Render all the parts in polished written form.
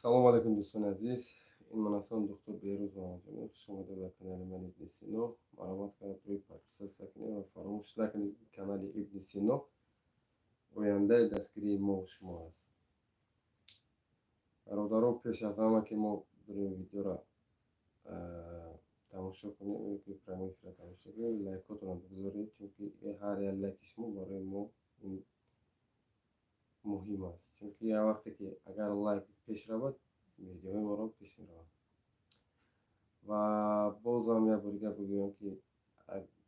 Салому алайкум, дӯстони азиз. Ин ман ҳастам, доктор Беҳрӯз Муҳаммадҷонов. Хуш омадед ба канали ман, Ибни Сино. Марҳамат карда рӯи подписаться кунед ва фаромӯш накунед, ки канали Ибни Сино ояндаи дастгирии мо шумо аст. Бародаро, пеш аз ҳама ки мо бирем видеоро тамошо кунем ё ки прямой эфирро тамошо кунем, лайкотонро бигузоред, чунки ҳар як лайки шумо барои мо муҳим аст, чунки як вақте ки агар лайк пеш равад, видеоҳои моро пеш мераванд. Ва бозам як бори дигар бигӯям, ки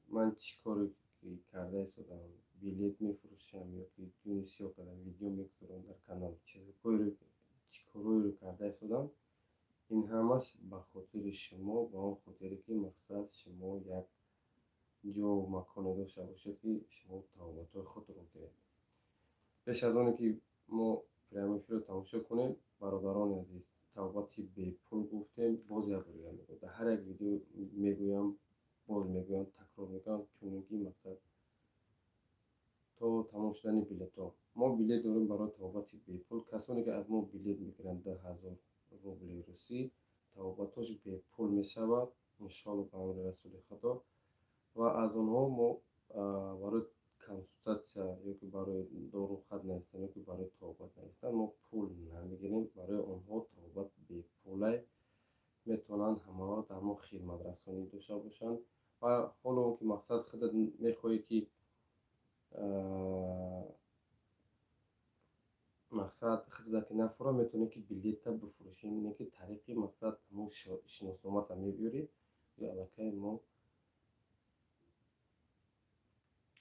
ман чӣ коре карда истодам: билет мефурӯшам ё ки дуни сиёҳ кардам, видео мегузорам дар канал, чӣ корҳоеро карда истодам, ин ҳамаш ба хотири шумо, ба он хотире ки мақсад шумо як ҷо маконе дошта бошед, ки шумо табобатҳои худро гиред. Пеш аз оне ки мо прямой эфирро тамошо кунем, бародарони азиз, табобати бепул гуфтем, боз як бор дигар мегӯям, дар ҳар як видео мегӯям, боз мегӯям, такрор мекунам, чунин ки мақсад то тамом шудани билетҳо мо билет дорем барои табобати бепул. Касоне ки аз мо билет мегиранд, 2000 рубли русӣ, табобатҳош бепул мешавад, иншоалло, ба амри Расули Худо. Ва аз онҳо мо барои консултатсия ё ки барои дорухат навистан ё ки барои табобат навистан мо пул намегирем. Барои онҳо табобат бепулай, метавонанд ҳамавақт дар мо хизматрасонӣ дошта бошанд. Ва ҳоло он ки мақсад худат мехоҳӣ, ки мақсад худата ки нафура, метавонӣ ки билета бифурӯшӣ, не ки тариқи мақсад ҳамон шиносномата мебиёрӣ ё аллакай мо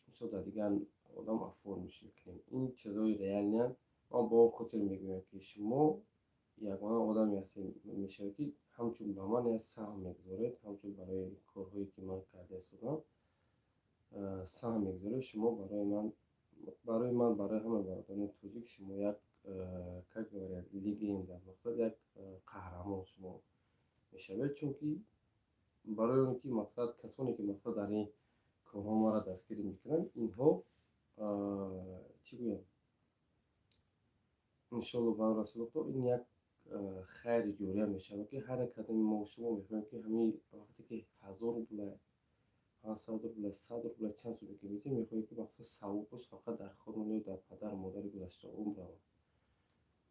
мисол дар дигар одам оформиш мекунем. Ин чизҳои реальныянд. Ман бо он хотир мегӯям, ки шумо ягона одаме ҳастед мешавед, ки ҳамчун ба ман як саҳм мегузоред, ҳамчун барои корҳое ки ман карда истодам саҳм мегузоред. Шумо барои ман, барои ман, барои ҳама бародарони тоҷик шумо як, как говорят, легенда, мақсад як қаҳрамон шумо мешавед, чунки барои он ки мақсад касоне ки мақсад дар ин корҳо маро дастгирӣ мекунанд, инҳо, чӣ гӯям, иншоалло, ба Расулулло, ин як хайри ҷория мешавад, ки ҳар як кадоми мо шумо мехоҳем, ки ҳамин вақте ки 1000 рубла, 500 рубла, 100 рубла, чанд суме ки медиҳем, мехоҳем, ки мақсад савобаш фақат дар худмон ё дар падару модари гузаштаом равад.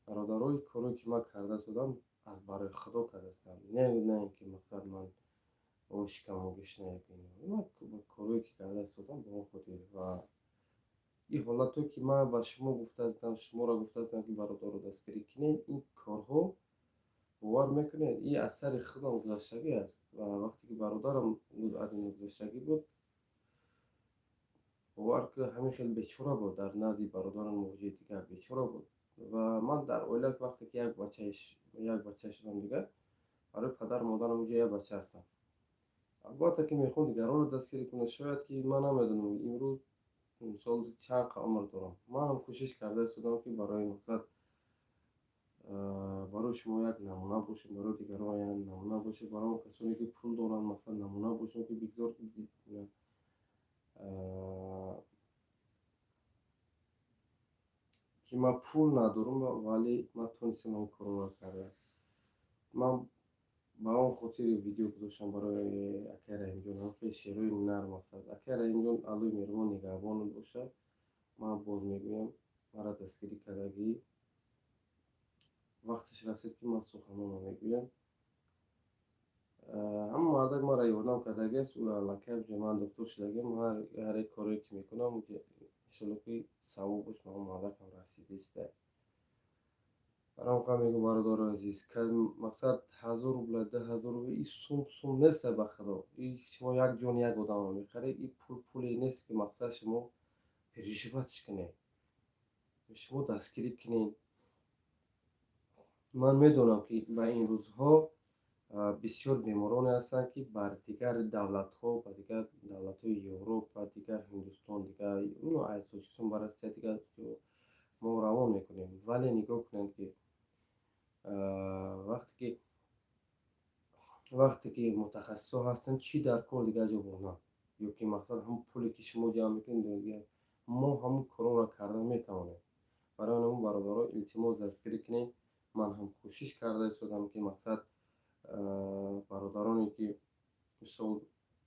Бародарои, корое ки ман карда истодам, аз барои Худо карда истодам, не ин ки мақсад ман шикаму гишна. Ман корое ки карда истодам, ба он хотир. Ва ин ҳолатҳое ки ман ба шумо гуфта истодам, шуморо гуфта истодам, ки бародаро, дастгирӣ кунед, ин корҳо, бовар мекунед, ин аз сари худам гузаштагӣ аст. Ва вақте ки бародарам аз дунё гузаштагӣ буд, бовар ки ҳамин хел бечора буд, дар назди бародарам муҳоҷири дигар бечора буд. Ва ман дар оила вақте ки як бача шудам, дигар барои падару модарам уҷо як бача ҳастам. Албатта ки мехоҳам дигаронро дастгирӣ кунам. Шояд ки ман намедонам, имрӯз мисол чанд умр дорам, манам кӯшиш карда истодам, ки барои мақсад барои шумо як намуна бошем, барои дигарон як намуна бошем, барои он касоне ки пул доранд, мақсад намуна бошем, ки бигзор ки ман пул надорам, вале ман тонистам ин корро карда. Ман ба он хотири видео гузоштам барои акай Раҳимҷон, ҳам шеърҳои нар. Мақсад, акай Раҳимҷон, Аллои меҳрубон нигаҳбонат бошад. Ман боз мегӯям, маро дастгирӣ кардагӣ. Вақташ расид, ки ман суханонро мегӯям. Ҳама мардак маро ёрдам кардагиаст. Ӯ аллакай ман доктор шудагиам, ҳар як корое ки мекунам, иншолло, ки савобаш ба он мардакам расидаиста. Барои он мегӯям, бародарои азиз, мақсад 1000 рубла, 2000 рубла, ин сум сум нест, ба Худо. И шумо як ҷони як одамро мехаред, ин пул пуле нест, ки мақсад шумо переживать кунед, шумо дастгирӣ кунед. Ман медонам, ки ба ин рӯзҳо бисёр бемороне ҳастанд, ки бар дигар давлатҳо, ба дигар давлатҳои Европа, дигар Ҳиндустон, дигар аз Тоҷикистон ба Россия, дигар мо равон мекунем. Вале нигоҳ кунед, ки вақте ки мутахассисҳо ҳастанд, чӣ дар кор дигар ҷо бурдан, ё ки мақсад ҳамон пуле ки шумо ҷамъ мекунед, мо ҳамон корҳоро карда метавонем. Барои ҳамин, бародаро, илтимос, дастгирӣ кунед. Ман ҳам кӯшиш карда истодам, ки мақсад, бародароне ки мисол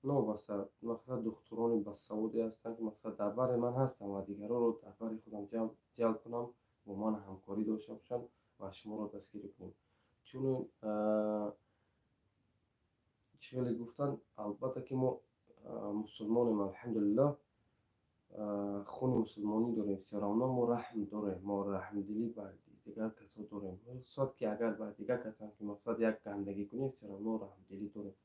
новобаста, мақсад, духтурони басаводе ҳастанд, ки мақсад, дар бари ман ҳастанд ва дигаронро дар бари худам ҷалб кунам, бо ман ҳамкорӣ дошта бошанд ва шуморо дастгирӣ кунем. Чунин чӣ хеле гуфтанд, албатта ки мо мусулмонем, алҳамдулиллоҳ, хуни мусулмонӣ дорем, всё равно мо раҳм дорем, мо раҳмдилӣ бар дигар касо дорем. Соат ки агар бар дигар касам ки мақсад, як гандагӣ кунем, всё равно раҳмдилӣ дорем.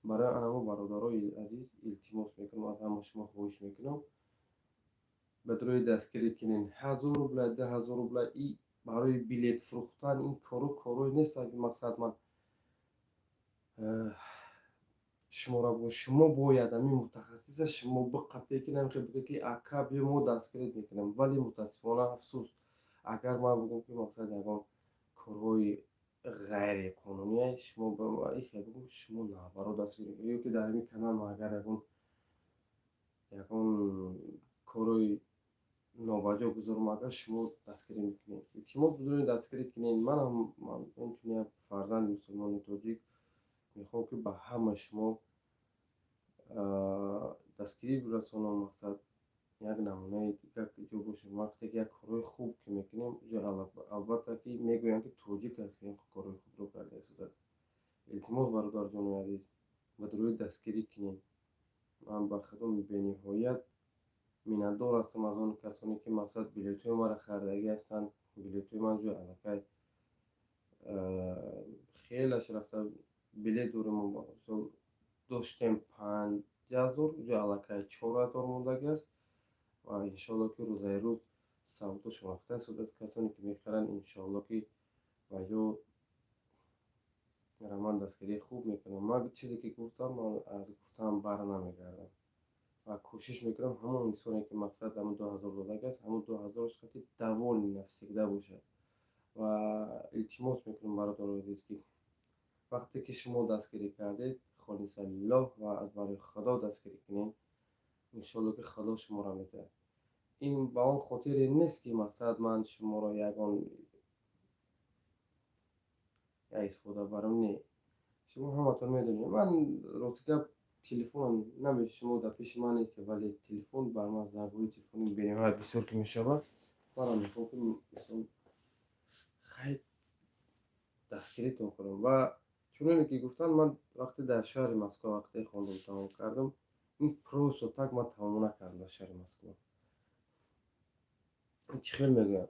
Барои анамо, бародарои азиз, илтимос мекунам, аз ҳама шумо хоҳиш мекунам, ба дурӯи дастгирӣ кунен. 1000 рубла, 2000 рубла и барои билет фурӯхтан, ин кору корое нестанд, ки мақсад, ман шуморо, шумо бояд ҳамин мутахассиса шумо биқапе, ки намехоҳед бигӯед, ки ака, биё, мо дастгирит мекунем. Вале мутаассифона, афсӯс, агар ман бигӯям, ки мақсад, ягон корҳои ғайриқонуние, шумо ихел бигӯ, шумо наоборот дастгирӣ, ё ки дар ҳамин канал ман агар ягон корҳои нобаҷо гузорам, агар шумо дастгирӣ мекунед. Илтимос, бузург, дастгирӣ кунед. Манам инчунин як фарзанди мусулмони тоҷик мехоҳам, ки ба ҳама шумо дастгирӣ бирасонам. Мақсад, як намунаи дигар ҷо бошем. Вақте ки як корҳои хуб ки мекунем, албатта ки мегӯянд, ки тоҷик аст, ки ин корҳои хубро карда истодааст. Илтимос, бародарҷони азиз, ба дурӯи дастгирӣ кунем. Ман ба худо бениҳоят миннатдор ҳастам аз он касоне, ки мақсад, билетҳои маро харидагӣ ҳастанд. Билетҳои ман ҷои аллакай хелаш рафта. Билет дорем, мисол, доштем 5000, ҷои аллакай 4000 мондагӣ аст ва иншоалло, ки рӯзаи рӯз савдошон рафта истодааст. Касоне ки мехаранд, иншоалло, ки ва ё ман дастгирии хуб мекунам. Ман чизе ки гуфтам, ман аз гуфтаам бар намегардам ва кӯшиш мекунам, ҳамон инсоне ки мақсад, ҳамон 2000 додагӣ аст, ҳамон 2000-аш қати довольный навсегда бошад. Ва илтимос мекунам, бародарои азиз, ки вақте ки шумо дастгирӣ кардед, холиса лиллоҳ ва аз барои Худо дастгирӣ кунед, иншоалло, ки Худо шуморо медиҳад. Ин ба он хотире нест, ки мақсад, ман шуморо ягон як истифода барам. Не, шумо ҳаматон медонед, ман рости гап, телефон наме, шумо дар пеши ман нестед, вале телефон бар ман, зангҳои телефони бениҳоят бисёр ки мешавад. Манам мехоҳам, ки мисол, хай, дастгиритон кунам. Ва чуноне ки гуфтанд, ман вақте дар шаҳри Москва вақте хондам, тамом кардам, ин просто так ман тамом накардам дар шаҳри Москва. Чӣ хел мегӯям,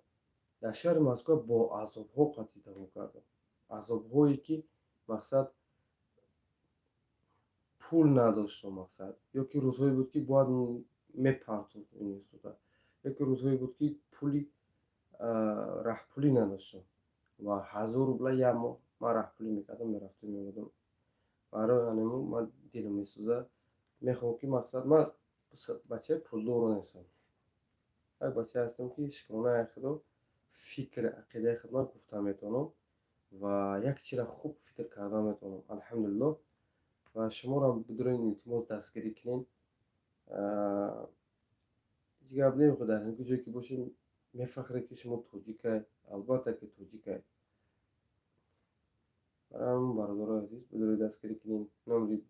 дар шаҳри Москва бо азобҳо қатъӣ тамом кардам, азобҳое ки мақсад, пул надоштам, мақсад, ё ки рӯзҳое буд, ки бояд мепартофт института, ё ки рӯзҳое буд, ки пули раҳпулӣ надоштам ва 1000 рубла як моҳ ман раҳпулӣ мекардам, мерафтам, меомадам. Барои ҳамин ман дилам месӯзад. Мехоҳам, ки мақсад, ман бачаи пулдор нестам, як бачае ҳастам, ки шукронаи Худо, фикри ақидаи худман гуфта метавонам ва як чизро хуб фикр карда метавонам, алҳамдулиллоҳ. Ва шуморо бидурен, илтимос, дастгирӣ кунед. Ҳеҷ гап не, дар ҳар ҷое ки бошем, мефахред, ки шумо тоҷикай. Албатта ки тоҷикай. Барои ҳамин, бародарои азиз, бидуред, дастгирӣ кунед. Номери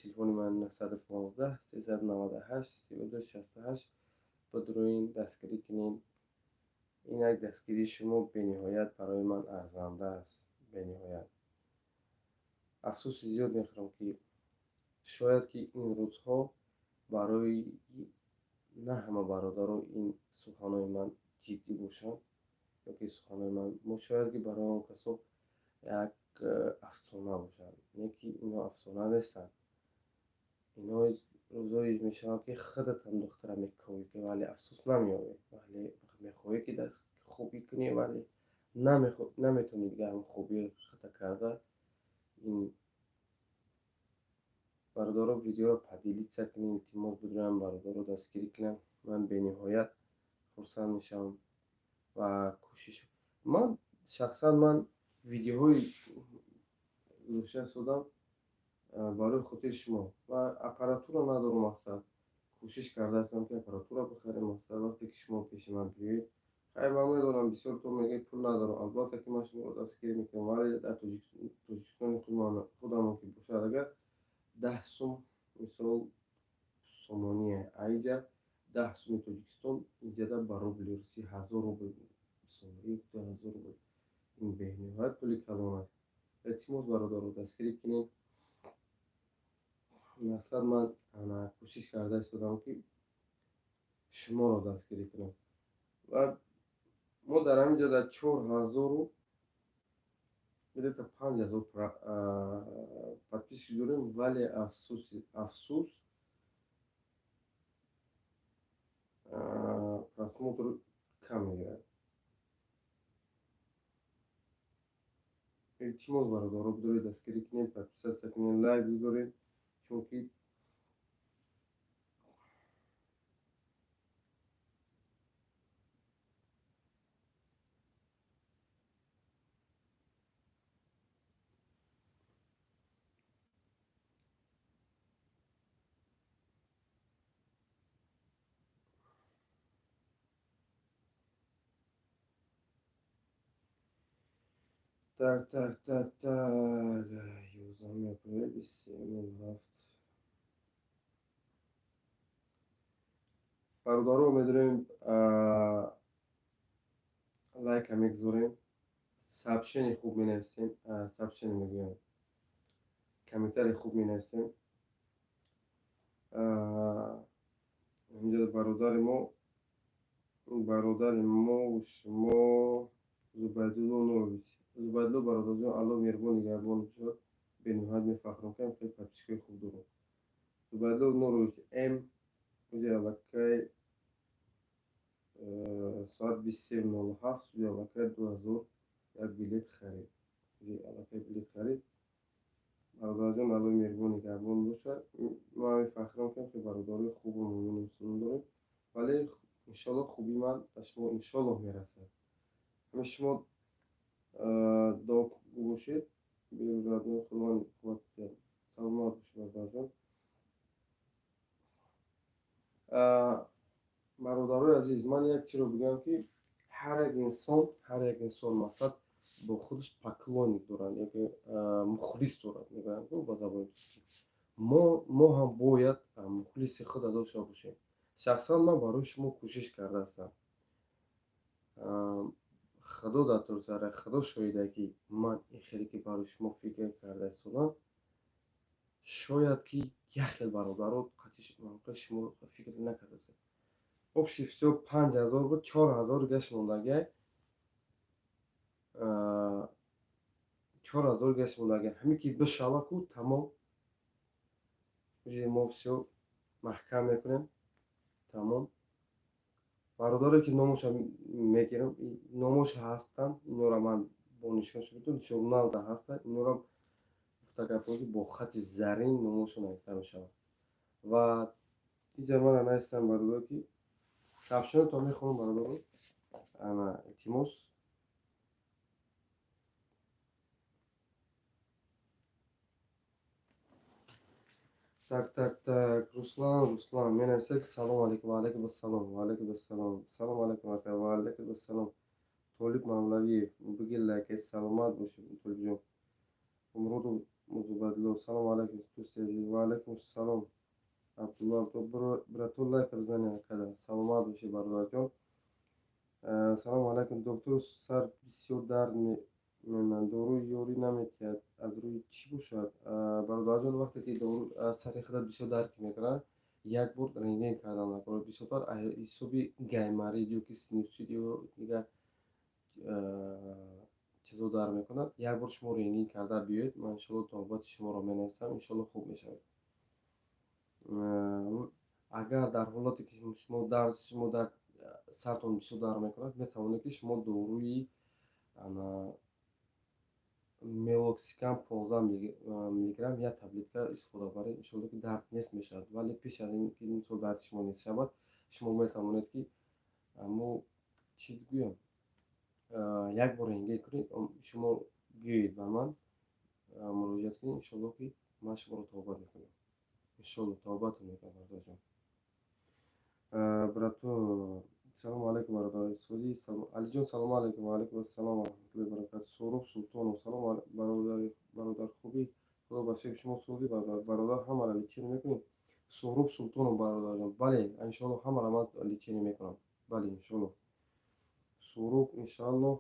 телефони ман 915 398 32 68. Бидуроин, дастгирӣ кунед. Ин як дастгирии шумо бениҳоят барои ман арзанда аст, бениҳоят. Афсӯси зиёд мехӯрам, ки шояд ки ин рӯзҳо барои на ҳама бародаро ин суханҳои ман ҷиддӣ бошанд, ё ки суханҳои ман шояд ки барои он касо як афсона бошанд. Не ки ино афсона нестанд. Ино рӯзое мешаванд, ки худатам духтара мековӣ, вале афсӯс, намеёбӣ, вале мехоҳӣ, ки даст хубӣ кунӣ, вале наметавонӣ дигар ҳамн хубии худта карда. Ин бародаро, видеоро поделиться кунед, илтимос, бидурам, бародаро дастгирӣ кунанд. Ман бениҳоят хурсанд мешавам ва кӯшиш, ман шахсан ман видеоҳои гузошта истодам барои хотири шумо ва аппаратура надорам. Мақсад, кӯшиш кардаастам, ки аппаратура бихарем. Мақсад, вақте ки шумо пеши ман биёед. Хай, ман медонам, бисёр то мегӯед, пул надорам. Албатта, ки ман шуморо дастгирӣ мекунам, вале дар Тоҷикистони худамон ки бошад, агар 10 сум, мисол, сомоние, аиҷа 10 суми Тоҷикистон инҷада ба рубли русӣ 1000 рубл, 2000 рубл. Ин бениҳоят пули калон аст. Илтимос, бародаро, дастгирӣ кунед. Мақсад, ман кӯшиш карда истодам, ки шуморо дастгирӣ кунам. Ва мо дар ҳамин ҷо дар 4000-у где-то 5000 подписчик дорем, вале афсӯс, просмотр кам мегирад. Илтимос, бародаро, бидоред, дастгирӣ кунем, подписаться кунем, лайк бигзорем, чунки так, так, так, так, 11 апрел, 23:07. Бародаро, медонем, лайка мегузорем, сообщение хуб менависем, сообщение мегӯям, комментарий хуб менависем. Инҷа бародари мо шумо Зубайдулло Нурович. Зубайдулло бародарҷон, Аллоҳ меҳрубон, нигаҳбон бошад. Бениҳоят мефахрам, ки хеле подписчикои хуб дорам. Зубайдулло Нурович М уҷа аллакай соат 23:07 уҷа аллакай 2001 билет харид, уҷа аллакай билет харид. Бародарҷон, Аллоҳ меҳрубон, нигаҳбон бошад. Ман мефахрам, ки хеле бародарои хубу муъмину мусулмон дорем, вале иншолло, хубии ман ба шумо иншолло мерасад. Ҳамин шумо дуогӯ бошед. Берӯзадно Худованд қувват диҳад. Саломат бошед, бародарҷон. Бародарои азиз, ман як чиро бигӯям, ки ҳар як инсон, мақсад, бо худаш поклонник дорад, яке мухлис дорад, мегӯянд ба забони туркӣ. Мо ҳам бояд мухлиси худа дошта бошем. Шахсан ман барои шумо кӯшиш кардаастам. Худо дар турсара, Худо шоҳида, ки ман ин хеле ки барои шумо фикр карда истодам, шояд ки як хел бародаро қатъи шумо фикр накарда. Общий всё 5000 буд, 4000 гашт мондагиай, 4000 гашт мондагиай. Ҳамин ки бишава ку, тамом, мо всё маҳкам мекунем, тамом. Бародаре ки номоша мегирам, номоша ҳастанд, инора ман бо нишон шудам, журналда ҳастанд, инора гуфта гапҳо, ки бо хати зарин номошо нависта мешавад. Ва иҷа мана навистам, бародаро, ки сообщениятон мехонам. Бародаро, ана, илтимос. Так, так, так, Руслан, Руслан менависад, ки салом алейкум. Ва алейкум ассалом, ва алейкум ассалом. Салом алейкум, ака. Ва алейкум ассалом. Толиб Мавлавиев, бигир лайк. Саломат бошед, Толибҷон. Умрудов Музубадло, салом алейкум, дӯсти азиз. Ва алейкум ассалом. Абдулло брату, лайка бизани, акада. Саломат бошед, бародарҷон. Салому алайкум, доктор. Сар бисёр дард менад, дору ёрӣ наметиҳад, аз рӯи чӣ бошад? Бародарҷон, вақте ки сари худат бисёр дард мекунад, як бор рентген кардан накор. Бисёртар ҳисоби гайморит ё ки синусит ё дигар чизо дард мекунад. Як бор шумо рентген карда биёед, ман иншолло табобати шуморо менависам, иншолло хуб мешавад. Агар дар ҳолате ки шумо дар сартон бисёр дард мекунад, метавонед, ки шумо доруи мелоксикам 15 миллиграмм як таблетка истифода баред, иншолло, ки дард нест мешавад. Вале пеш аз ин ки мисол дарди шумо нест шавад, шумо метавонед, ки мо чӣ гӯям, як бор рентген кунед. Шумо биёед, ба ман муроҷиат кунед, иншолло, ки ман шуморо табобат мекунам, иншолло, табобатон мекунам, бародарҷон. Брато, Салому алайкум, бародари сози. Алиҷон, салому алайкум. Ва алайкум ассалом ва раҳматуллоҳи ва баракатуҳ. Сӯҳроб Султонов, салом, бародар, хубӣ? Худо ба шукр, шумо созӣ, бародар? Ҳамаро лечение мекунем. Сӯҳроб Султонов, бародарҷон, бале, иншоалло, ҳамаро ман лечение мекунам. Бале, иншоалло. Сӯҳроб, иншоалло,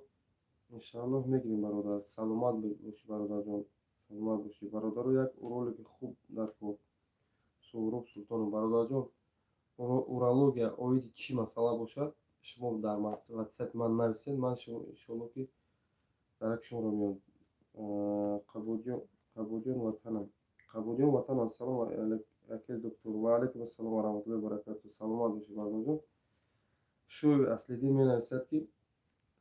иншоаллоҳ, мегирем, бародар. Саломат бошӣ, бародарҷон, саломат бошӣ. Бародаро, як урологи хуб дар кор. Сӯҳроб Султонов, бародарҷон, урология оиди чӣ масъала бошад, шумо дар ватсапи ман нависед, ман иншоалло, ки дарак шуморо меём. Қабудиён ватанам, Қабудиён ватанам. Салом, ака доктор. Ва алайкум ассалом ва раҳматуллоҳи ва баракатуҳ. Саломат бошӣ, бародарҷон. Шои Аслиддин менависад, ки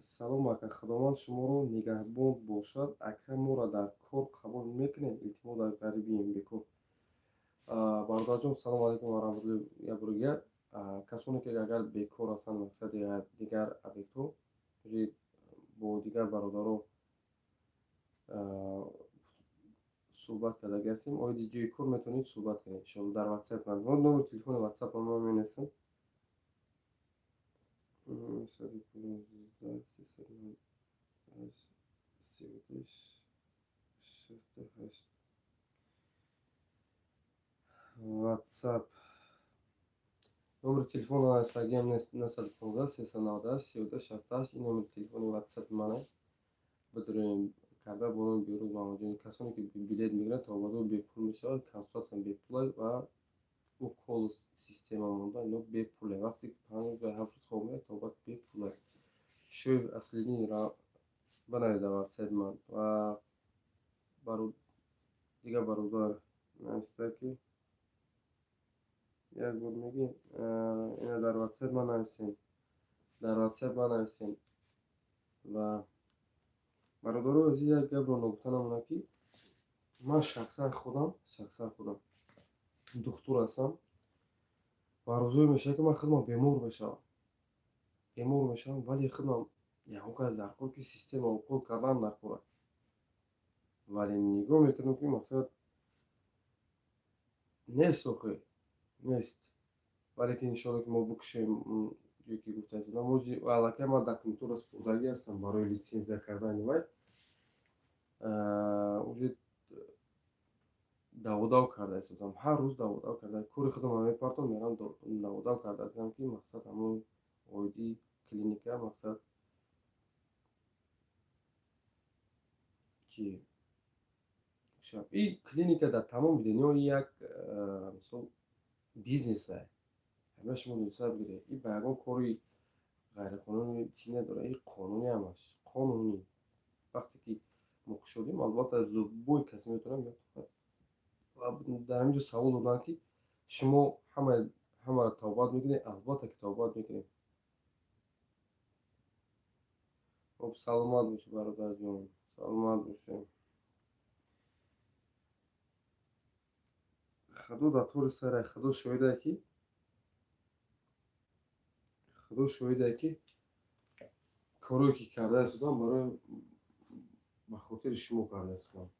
салом, ака, Худованд шуморо нигаҳбон бошад. Ака, моро дар кор қабул мекунед? Илтимос, дар ғарибием, бекор. Бародарҷон, салому алайкум ва раҳматуллоҳи. Як бори дигар, касоне ки агар бекор ҳастанд, мақсади дигар объектҳо, бо дигар бародаро суҳбат кардаги ҳастем оиди ҷои кор, метавонед суҳбат кунед, иншоалло, дар ватсап ман номери телефони ватсапам ман менависам: 915 398 32 68. Ватсап номери телефона нависагиам: 915 398 32 68. Ин номери телефони ватсапи мане. Бидурем карда бо номи Берӯз Маҳмадҷони. Касоне ки билет мегиранд, табобатҳо бепул мешавад, консультатсия бепула ва укол система монда, ино бепуле. Вақте ки 5 рӯз ва 7 рӯз хоб мерад, табобат бепула. Шои Аслиддин, банавед дар ватсапи ман. Ва дигар бародар нависта, ки як бор мегӣ, ина дар ватсап ман нависем, дар ватсап ман нависем. Ва бародарои азиз, як гапро ногуфта намонад, ки ман шахсан худам духтур ҳастам ва рӯзое мешавад, ки ман худман бемор мешавам, вале худман ягон кас дар кор, ки система укол кардан дар кор, вале нигоҳ мекунам, ки мақсад нест, охе нест. Вале ки иншоалло, ки мо бикушоем ҷое ки гуфтаистодам, аллакай ман документҳоро супурдагӣ ҳастам барои литсензия кардани вай. Уже даводав карда истодам, ҳар рӯз даводав карда, кори худамро мепартом, мерам, даводав карда истодам, ки мақсад ҳамон оиди клиника, мақсад чи и клиника дар тамоми дунё як, мисол, бизнесе. Ҳама шумо дониста бигиред, и ба ягон кори ғайриқонунӣ чӣ надорад, и қонунӣ, ҳамаш қонунӣ. Вақте ки мо кушодем, албатта, любой касе метавонад. Ва дар ҳамин ҷо савол доданд, ки шумо ҳамаро табобат мекунед? Албатта, ки табобат мекунем. Хоб, саломат бошед, бародарҷон, саломат бошед. Худо дар тори сара, Худо шоҳидае, ки Худо шоҳидае, ки корое ки карда истодам, барои ба хотири шумо карда истодам.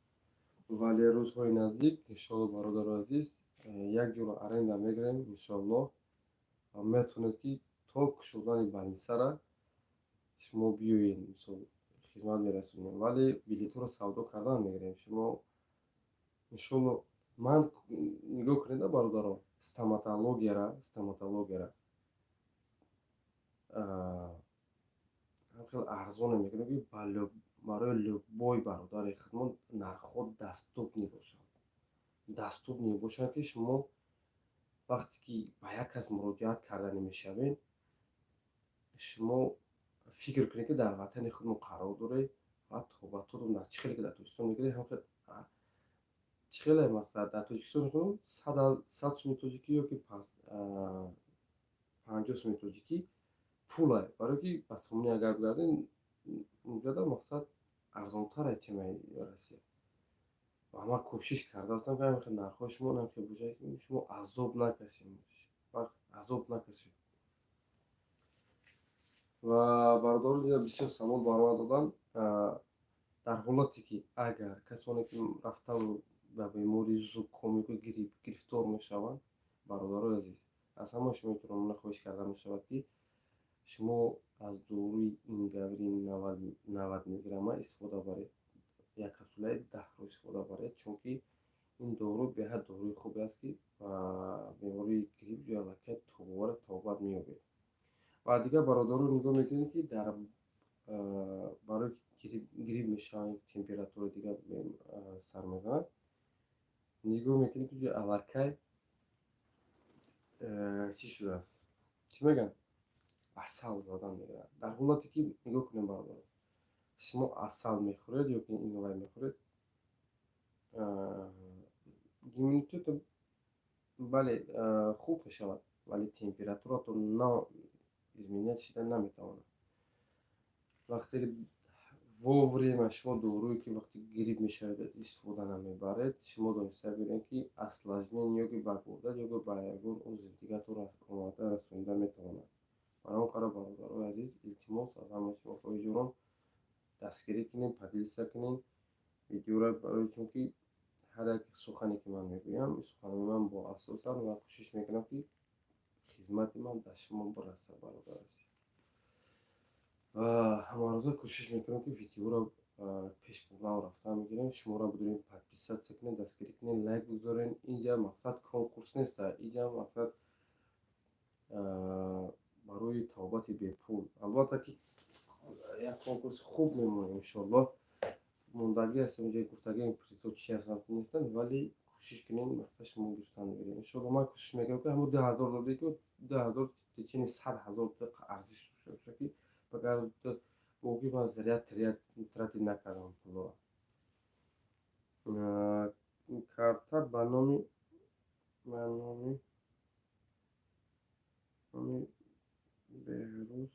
Вале рӯзҳои наздик, иншоалло, бародари азиз, як ҷоро аренда мегирем, иншоалло, ва метавонед, ки то кушодани больницара шумо биёед, мисол, хизмат мерасонем, вале билетҳоро савдо кардан мегирем. Шумо, иншоалло, ман нигоҳ кунед, бародарон, стоматологияра хеле арзоне мекунем, ки барои любой бародари худмон нархҳо доступный бошанд, ки шумо вақте ки ба як кас муроҷиат карданӣ мешавед, шумо фикр кунед, ки дар ватани худмон қарор доред ва табобатотон дар чӣ хеле ки дар Тоҷикистон мегиред, ҳам чӣ хеле, мақсад, дар Тоҷикистон 100 суми тоҷикӣ ё ки 50 суми тоҷикӣ пуле, барое ки ба сомонӣ агар бигардем, унҷода, мақсад, арзонтаре, чем Россия. Ва ман кӯшиш карда ҳастам, ки ҳамин хел нархҳои шумо ҳамин бошад, ки шумо азоб накашед, азоб накашед. Ва бародарон, бисёр савол бар ман доданд: дар ҳолате ки агар касоне ки рафтаву ба бемории зуком ё грипп гирифтор мешаванд, бародарои азиз, аз ҳамаи шумо эҳтиромона хоҳиш карда мешавад, ки Шумо аз доруи Ингавирин 90 миллиграмма истифода баред, як капсулаи 10 рӯз истифода баред, чунки ин дору беҳад доруи хубе аст, ки ба бемории грипп ҷои аллакай тобовара тобат меёбед. Ва дигар бародаро, нигоҳ мекунед, ки дар барои грипп мешаванд, температура дигар сар мезанад, нигоҳ мекунед, ки ҷои аллакай чӣ шудааст, чӣ мегӯянд, асал задан мегирад. Дар ҳолате ки нигоҳ кунем, бародаро, шумо асал мехӯред ё ки иновай мехӯред, иммунитет, бале, хуб мешавад, вале температуратон на изменять шида наметавонад. Вақте ки вовремя шумо доруе, ки вақте грипп мешавед, истифода намебаред, шумо дониста биред, ки осложнение ё ки ба гурда, ё ки ба ягон узви дигартон омада расонида метавонад. Барои он қадар, бародарои азиз, илтимос, аз ҳамаи шумо хоҳиш дорам, дастгирӣ кунед, поделиться кунед видеоро, барои чунки ҳар як сухане, ки ман мегӯям, суханои ман бо асосанд ва кӯшиш мекунам, ки хизмати ман дар шумо бирасад, бародар азиз. Ва ҳамарӯза кӯшиш мекунам, ки видеоро пеш бурдан рафтан мегирем. Шуморо бидорем, подписаться кунед, дастгирӣ кунед, лайк бигзоред. Инҷа мақсад конкурс неста, инҷа мақсад барои табобати бепул. Албатта ки як конкурси хуб мемонем, иншоаллоҳ. Мондагӣ аст, онҷо гуфтагиам, призо чи ҳастанд, нестанд, вале кӯшиш кунем, мақсад шумо гирифтан мегирем, иншоаллоҳ. Ман кӯшиш мекунам, ки ҳамон 2000 доде, ки 2000 течени 100 000 арзиш дошта бошад, ки агар ки ман зря тратить накардам пулро. Карта ба номи Беҳрӯз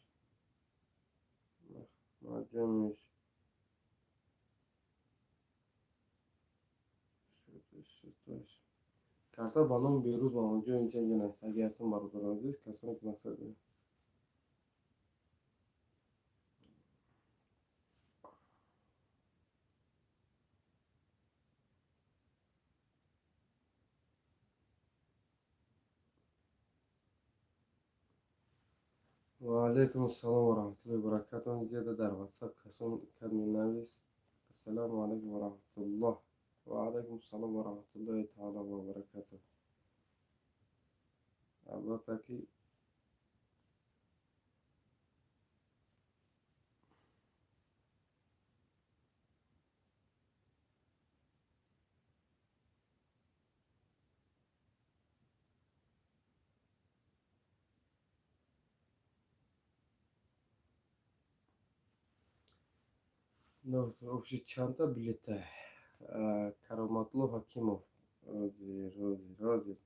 Маҳмадҷонович. Карта ба номи Беҳрӯз Маҳмадҷонович инҷа нависагӣ ҳастам, бародарони азиз, касоне ки мақсад. Ва алайкум ассалом ва раҳматуллоҳи ва баракатуҳ. Инҷа дар WhatsApp касон кад менавист. Ассалому алайкум ва раҳматуллоҳ. Ва алайкум ассалом ва раҳматуллоҳи таъала ва баракатуҳ. Албатта ки общий чандта билета? Кароматлло Ҳакимов, ҳозир, ҳозир, ҳозир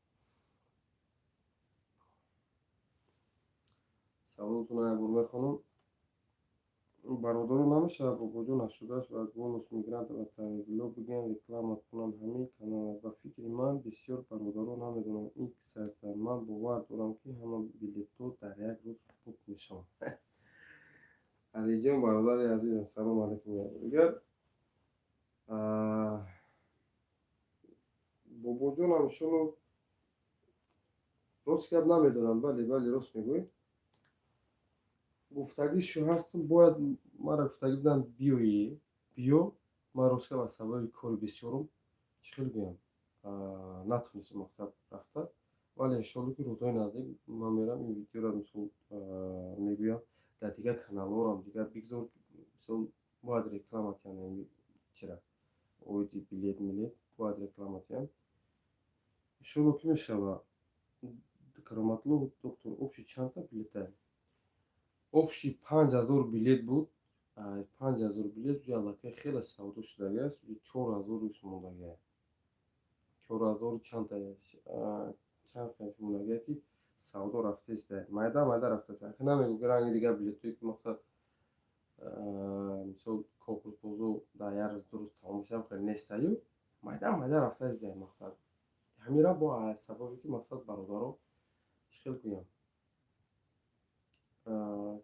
саволотонро як бор мехонам, бародаро. Намешавад, бобоҷон, 88 ва бонус мегиранд ва табло бигӯянд, реклама кунанд ҳамин канала. Ба фикри ман, бисёр бародаро намедонанд ин сайта. Ман бовар дорам, ки ҳама билетҳо дар як рӯз бук мешаванд. Алиҷон, бародари азизам, салом алайкум. Дигар бобоҷонам, иншолло, рост гап намедонам. Бале, бале, рост мегӯӣ, гуфтагӣ шу ҳастам, бояд мара гуфтагӣ будам, биёӣ, биё. Ман рост гап, аз сабаби кори бисёрум, чӣ хел гӯям, натонистам мақсад рафта, вале иншолло ки рӯзҳои наздик ман мерам. Ин видеоро, мисол, мегӯям, дар дигар каналҳорам дигар бигзор, мисол, бояд реклама тиҳам. Чира оиди билет милет бояд реклама тиҳам, иншолло ки мешава. Кароматлло доктор, общий чандта билета? Общий 5000 билет буд. 5000 билет уҷа аллакай хеле савдо шудагӣ аст, 4000 мондагиа, 4000 чандта, чанд мондагиа, ки савдо рафтаиста, майда майда рафтааст. Намегӯ ки ранги дигар билетҳое, ки мақсад, мисол, конкурсбозо дар як рӯз, 2 рӯз тамом мешавад, хеле нестаю, майда майда рафтаиста. Мақсад ҳамира бо сабабе ки мақсад, бародаро, чӣ хел гӯям,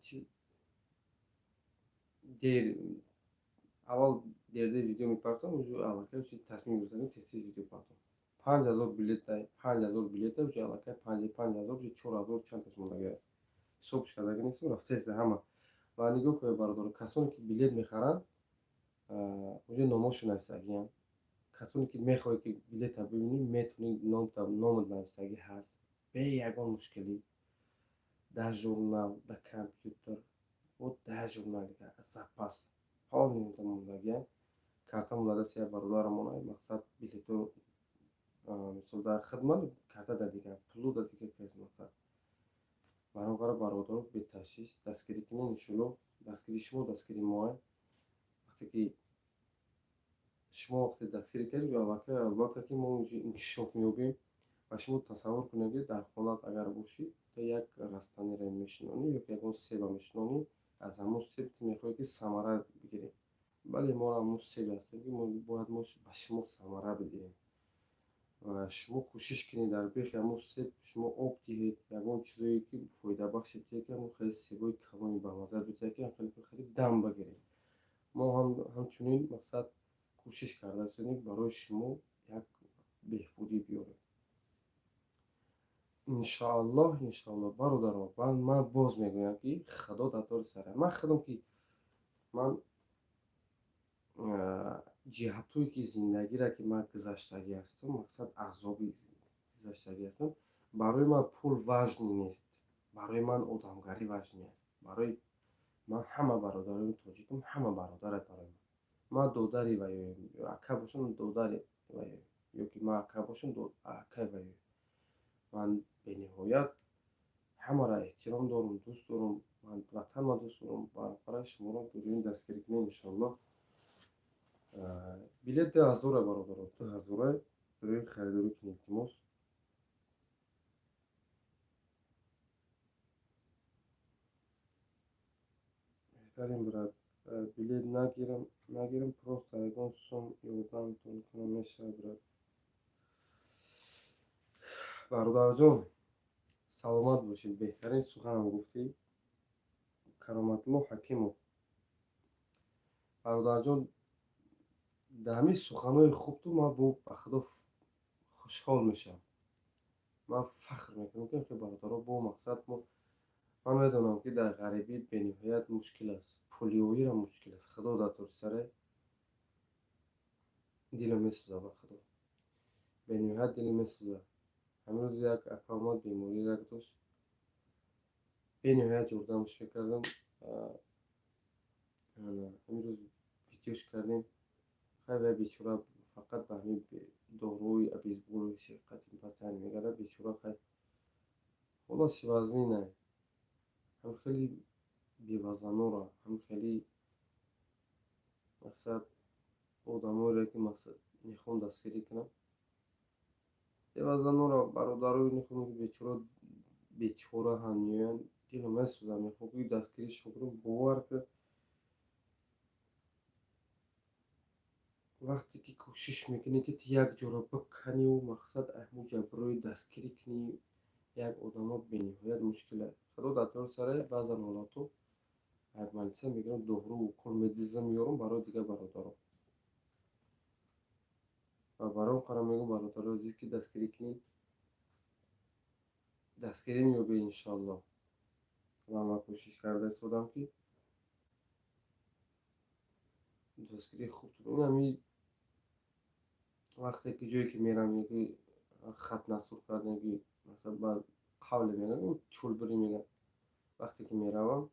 чи дер аввал дерде видео мепартом, аллакай тасмим гирифтам, тез тез видео партом. 5000 билета, 5000 билета уже аллакай 5000, уже 4000 чандташ мондагиа. Ҳисобш кардаги нестам, рафтаеста ҳама. Ва нигоҳ кунед, бародаро, касоне ки билет мехаранд, уже номошо нависагиянд. Касоне ки мехоҳед, ки билета бибинӣ, метавонӣ, номат нависагӣ ҳаст, бе ягон мушкилӣ, дар журнал, дар компютер, дар журнал запас полный мондагиянд. Карта монда дасти як бародарамон, мақсад, билето, мисол, дар хидмат, карта дар дигар, пулу дар дигар кас. Мақсад, баробара бародаро, беташвиш дастгирӣ кунед, иншоалло. Дастгирии шумо дастгирии моа. Вақте ки шумо вақте дастгирӣ кардед, аллакай, албатта, ки мо инкишоф меёбем. Ва шумо тасаввур кунед, ки дар хонат агар бошӣ, то як растаниро мешинонӣ ё ки ягон себа мешинонӣ, аз ҳамон себ ту мехоҳӣ, ки самара бигирӣ. Бале, мо ҳамон себе ҳастем, ки бояд мо ба шумо самара бидиҳем. Ва шумо кӯшиш кунед, дар бехи ҳамон себ шумо об диҳед, ягон чизое ки фоидабахше бидиҳед, ки ҳамон хеле себои калони бамазза бидиҳад, ки хеле дам багиред. Мо ҳамчунин, мақсад, кӯшиш карда истодем, барои шумо як беҳбудӣ биёрем, иншоаллоҳ, иншоаллоҳ. Бародаро, ман боз мегӯям, ки Худо дар тори сара ман худам, ки ман ҷиҳатҳое ки зиндагиро ки ман гузаштагӣ ҳастам, мақсад, азоби гузаштагӣ ҳастам, барои ман пул важный нест, барои ман одамгарӣ важный аст. Барои ман ҳама бародарони тоҷикам ҳама бародарат. Барои ман додари ваёем, ака бошам, додари ваёем, ё ки ман ака бошам, акаи ваёем. Ман бениҳоят ҳамаро эҳтиром дорум, дӯст дорум, ман ватанма дӯст дорум. Баробара шуморо дурӯин дастгирӣ кунем, иншоаллоҳ. Билет 2000-а, бародаро, 2000-а. Дурӯин харидорӣ кунед, илтимос. Беҳтарин, брат. Билет нагирам, просто ягон сум ёрдамтон кунам, мешавад, брат? Бародарҷон, саломат бошед, беҳтарин суханам гуфтӣ. Кароматулло Ҳакимов, бародарҷон, дар ҳамин суханҳои хубту ман бо ба Худо хушҳол мешавам. Ман фахр мекунам, ки бародаро бо мақсад мо. Ман медонам, ки дар ғарибӣ бениҳоят мушкил аст, пулёиро мушкил аст. Худо дар тори дилам месӯзад, ба Худо, бениҳоят дилам месӯзад. Ҳамин рӯз як ака омад, беморӣ рак дошт, бениҳоят ёрдамаш мекардам. Ҳамин рӯз видеош кардем. Хай, вай бечора фақат ба ҳамин доруи обезболивающий қадим пасани мегардад, бечора. Хай, ҳолаши вазмина. Ҳам хеле бевазанора, ҳам хеле, мақсад, одамоеро ки, мақсад, мехоҳам дастгирӣ кунам, бевазанора, бародарои мехоҳам, ки бечора бечора ҳам меоянд, дилам месӯзад, мехоҳам, ки дастгиришон кунам. Бовар ки, вақте ки кӯшиш мекунӣ, ки ту як ҷоро биканиву, мақсад, ҳамун ҷаброи дастгирӣ кунӣ як одамо, бениҳоят мушкил аст. Худо дар тори саре, баъзан ҳолатҳо малиса мегирам, дору укол медизам, меёрам барои дигар бародарон. Ва барои он қарор мегӯям, бародарои азиз, ки дастгирӣ кунед, дастгирӣ меёбед, иншоаллоҳ. Ва ман кӯшиш карда истодам, ки дастгирии хуб. Ҳами вақте ки ҷое ки мерам, ки хат насур кардем, ки масалан ба қавле мегӯям, чӯлбирӣ мегӯям, вақте ки меравам,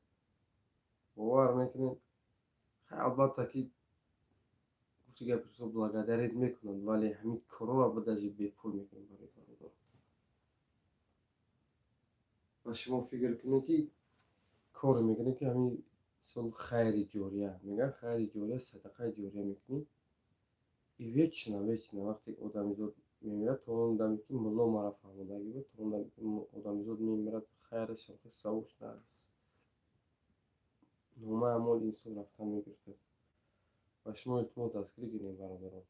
бовар мекунед, албатта, ки гуфти гапи благодарить мекунанд, вале ҳамин корҳоро ба даже бепул мекунам барои бародар. Ва шумо фикр кунед, ки коре мекунед, ки ҳамин мисол хайри ҷория мегӯянд, хайри ҷория, садақаи ҷория мекунӣ, и вечно, вечно, вақте одамизод мемирад, то он даме ки мулло мара фаҳмодагӣ буд, то он даме ки одамизод мемирад, хайрашам, савобш дар номаи аъмоли инсон рафтан мегирифтааст. Ва шумо илтимос, дастгирӣ кунед, бародарон.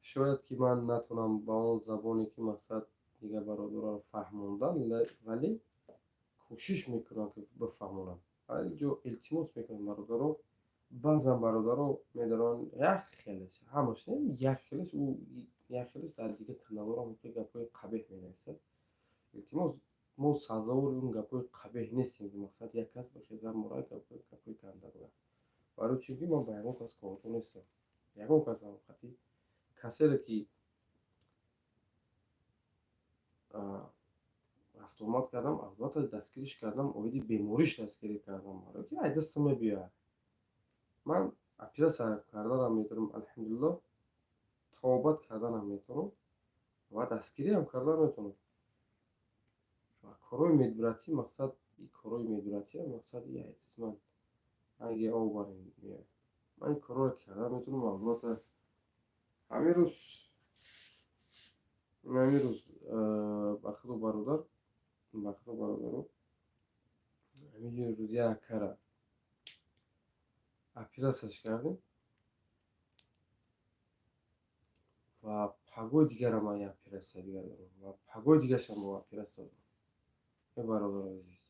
Шояд ки ман натавонам ба он забоне ки, мақсад, дигар бародаронро фаҳмондан, вале кӯшиш мекунам, ки бифаҳмонам. Ҷо илтимос мекунам, бародарон. Баъзан бародарон медоранд, як хелеш, ҳамаш не, як хелеш, ӯ як хелеш дар дигар каналҳоро гапҳои қабеҳ менависад. Илтимос. Мо сазовори он гапҳои қабеҳ нестем, ки мақсад як кас бихезад, моро гапҳои ганда гӯяд. Барои чӣ ки ман ба ягон кас кордор нестам, ягон касам қатӣ касере ки рафтуомад кардам, албатта, дастгириш кардам, оиди бемориш дастгирӣ кардам, барое ки ай дастам мебиёяд. Ман оператсия карданам метавонам, алҳамдулиллоҳ, табобат карданам метавонам ва дастгириам кардан метавонам. Ва корҳои медбратӣ, мақсад, корҳои медбратия, мақсад, ман ранги об барин меояд. Ман ин корҳоро кардан метавонам, албатта. Ҳамин рӯз, ба худо, бародар, ба худо, бародаро, ҳамин рӯз як кара оператсияш кардем ва пагоҳи дигарам ман як оператсия дигар дорам ва пагоҳи дигаршам бо оператсия дорам. Э, бародари азиз,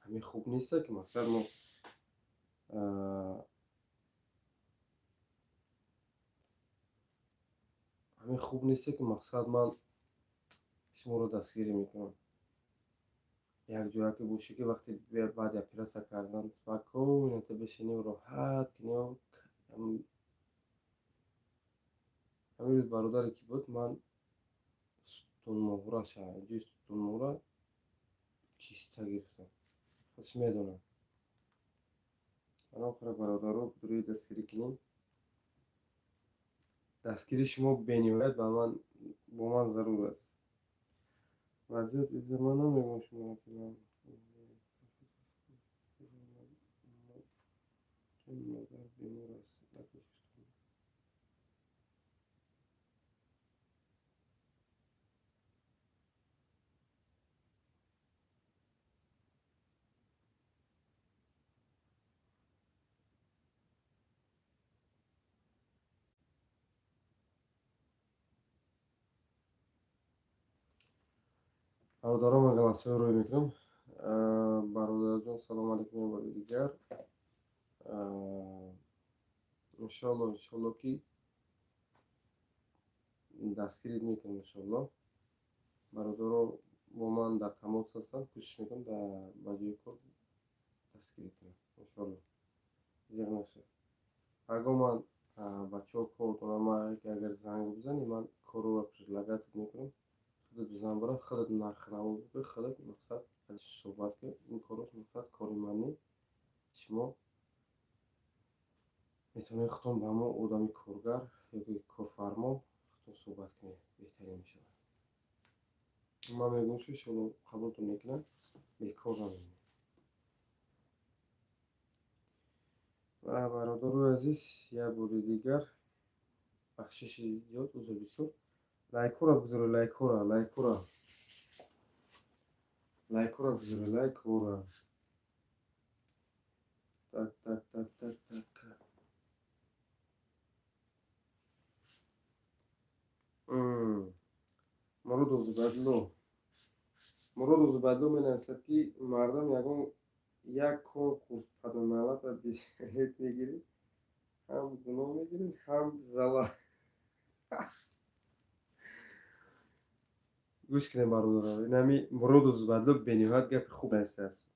ҳамин хуб неста, ки мақсад мо ҳамин хуб неста, ки мақсад ман шуморо дастгирӣ мекунам. Якҷоя ки бошӣ, ки вақте баъди оператсия кардан спокойно ту бишинӣ, роҳат кунӣ. Ҳамин рӯз бародаре ки буд, ман сутунмуҳраша, ҷои сутунмуҳра киста гирифтам, худш медонад. Охира, бародаро, рӯи дастгирӣ кунем. Дастгирии шумо бениҳоят ба ман, бо ман зарур аст. Вазъият иза ман намегӯям шуморо, ки ман модар бемор аст дар Тоҷикистон. Бародарон, ман голосовой рӯй мекунам. Бародарҷон, салому алайкум як бори дигар. Иншоалло, иншоалло, ки дастгирит мекунам, иншоалло. Бародаро бо ман дар тамос ҳастанд, кӯшиш мекунам ба ҷои кор дастгирӣ кунам, иншоалло. Зиқ нашед. Пагоҳ ман бачаҳо кор дорам, агар занг бизанӣ, ман корро предлагать мекунам. Худат бизан, бара, худат нархнаво бикун, худат, мақсад, суҳбат кун. Ин кораш, мақсад, кори ман не. Шумо метавонед худтон ба ҳамон одами коргар ёки корфармо худтон суҳбат кунед, беҳтарин мешавад. Ман мегӯям, шу иншоалло қабултон мекунам, бекор намемонед. Ва, бародарои азиз, як бори дигар бахшиши зиёд, узр бисёр. Лайкҳоро бигзоред, лайкҳоро, лайкҳоро, лайкҳоро бигзоред, лайкҳоро. Так, так, так, так, так. Муродов Зубайдулло, Муродов Зубайдулло менависад, ки мардам ягон як конкурс паданалата билет мегирӣ, ҳам гуноҳ мегирӣ, ҳам залал. Гӯш кунед, бародаро, инами Муродов Зубайдулло бениҳоят гапи хуб нависааст.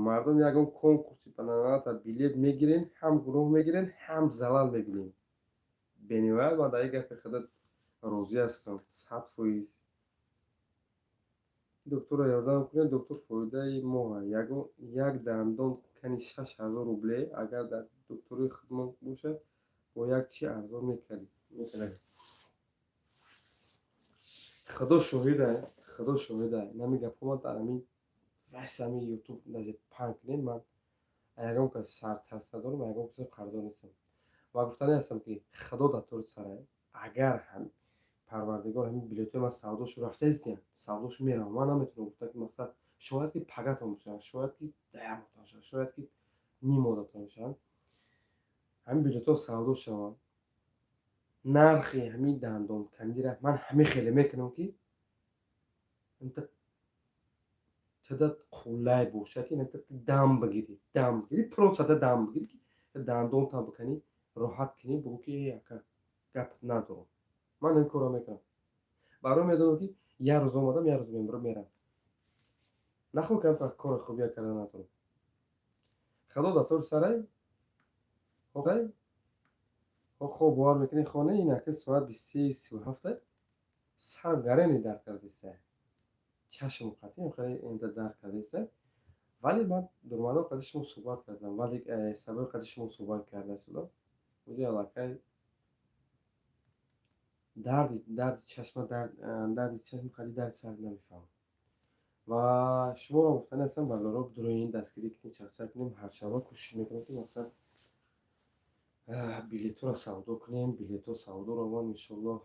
Мардум ягон конкурси паданалата билет мегирен, ҳам гуноҳ мегирен, ҳам залал мебинем. Бениҳоят ман дар ин гапи худат розӣ ҳастам, 100%. Докторро ёрдам кунед, доктор фоидаи моҳа. Як дандон кани 6000 рубле, агар дар доктори худмон бошад, бо як чи арзон мекардем. Худо шоҳида, худо шоҳида, инами гапҳо ман дар ҳамин васи ҳамин Ютуб даже панг кунед, ман ягон кас сартарс надорам, ягон кас қарздор нестам. Ва гуфтанӣ ҳастам, ки худо дар тори сарай, агар парвардигор ҳамин билетҳои ман савдошу рафтаистиян, савдошу меравам, ман наметавонам гуфта, ки мақсад, шояд ки пагатон бошанд, шояд ки даямотон шаванд, шояд ки нимодатон шаванд. Ҳамин билетҳо савдо шаванд, нархи ҳамин дандонкандира ман ҳамин хеле мекунам, ки тада қулай бошад, ки дам бигирӣ, дам бигирӣ, просто дам бигирӣ, ки дандонтан биканӣ, роҳат кунӣ, бугӯ, ки ака, гап надорам. Ман ин корро мекунам, барои медонам, ки як рӯз омадам, як рӯз мемирам, мерам. Нахо кам кори хубия карда натонам. Худо да тор сарай хоб бовар мекунӣ, хона инаки соат 23:37 сар гарени дард кардиста, чашм қатъиам хеле инда дард кардиста. Вале ман дурмадор қади шумо суҳбат кардам, вале сабаби қади шумо суҳбат карда истодам. Уҷа аллакай дарди чашма, дарди чашм қади дарди сар намефаҳмам. Ва шуморо гуфтани ҳастам, бародаро, дуроин дастгирӣ кунем, чақчақ кунем. Ҳаршаба кӯшиш мекунем, ки мақсад билетҳоро савдо кунем. Билетҳо савдо раванд, иншоллоҳ,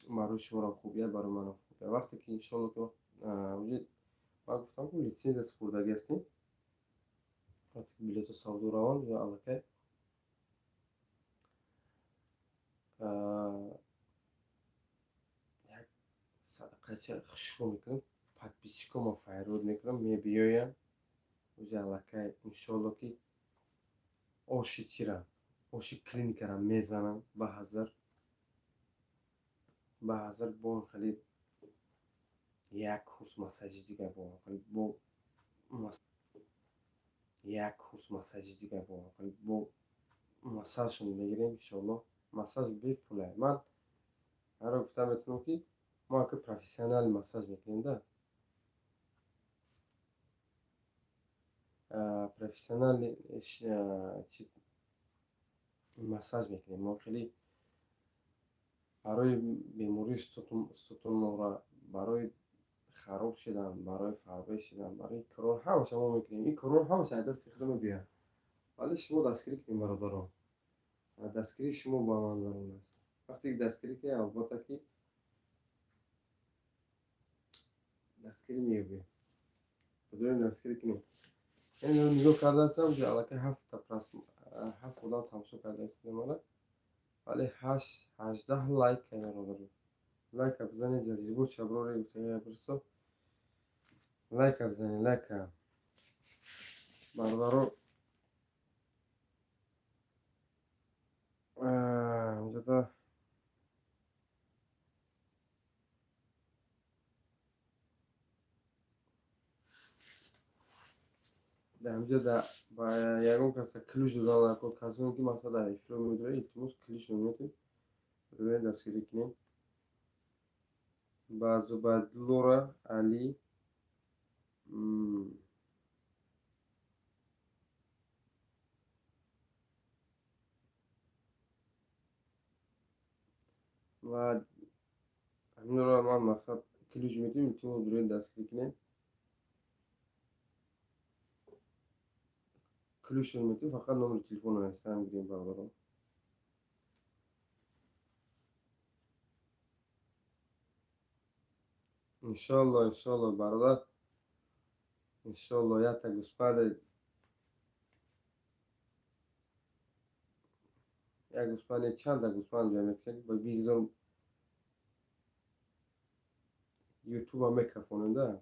барои шуморо хубия, барои манам хубия. Вақте ки иншоллоҳ ки ман гуфтам, ки литсензия супурдагӣ ҳастем, вақте ки билетҳо савдо раванд, ё аллакай як садақача хушрӯ мекунем, подписчикома файрод мекунам, мебиёям уҷа аллакай, иншоллоҳ, ки оши чира, оши клиникара мезанам ба ҳазар, ба ҳазар, бо хеле як курс массажи дигар, бо бо як курс массажи дигар, бо бо массажшон мегирем, иншоллоҳ. Массаж бепула. Ман ҳаро гуфта метавонам, ки мо ака профессионал массаж мекунем да, профессионали массаж мекунем мо. Хеле барои бемории сутунмуҳра, барои хароб шудан, барои фарбе шудан, барои корор ҳамаша мо мекунем. Ин корор ҳамаша аз дасти худо мебиёяд, вале шумо дастгирӣ кунем, бародарон. Дастгирии шумо ба ман зарур аст. Вақте ки дастгирӣ кунед, албатта ки дастгирӣ меёбед. Бидонед, дастгирӣ кунед. Яъне нигоҳ кардаастам, аллакай ҳафта ҳафт одам тамошо кардаастед мана, вале 18 лайк, бародарон, лайка бизанед. Ҷазирбо чаброре гуфтаги, лайка бизанед, лайка, бародаро. Инҷода дар инҷо ба ягон каса ключ додан накун. Касоне ки мақсад дар эфиро медоред, илтимос, ключ наметед, бибинед, дастгирӣ кунед. Ба Зубайдуллора Али ва ҳаминро ман мақсад ключ медиҳем. Илтимос, дуроед, дастгирӣ кунед. Ключро метавонед фақат номери телефонро навистан гирем, бародарон. Иншолло, иншолло, бародар, иншолло, якта гӯспанде, як гӯспанде, чанда гӯспанд ҷамъ мекунем, бигзор ютуба мекафонем да.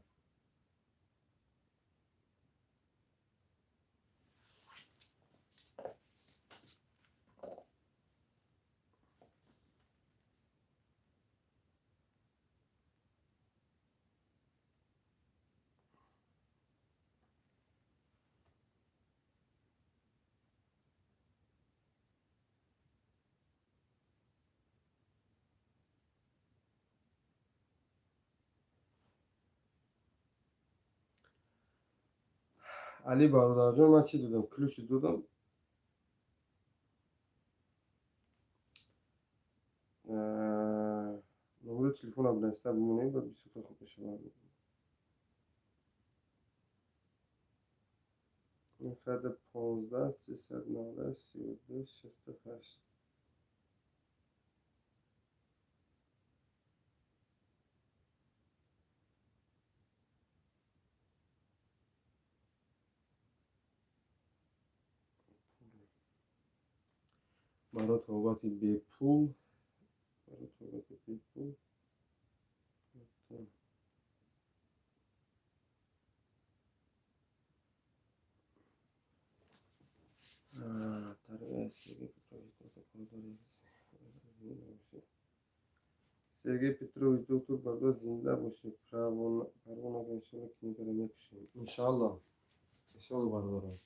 Али бародарҷон, ман чӣ додам? Ключи додам. Номери телефона бинависта бимонем, баъд бисёр хуб мешавад. 915 390 32 68. Барои тобати бепул, барои тобати бепул. Тарбия Сергей Петрович. Сергей Петрович, доктор бародар, зинда бошед. Парво накун, иншалло клиникаро мекушоем. Иншалло, иншалло, бародарон,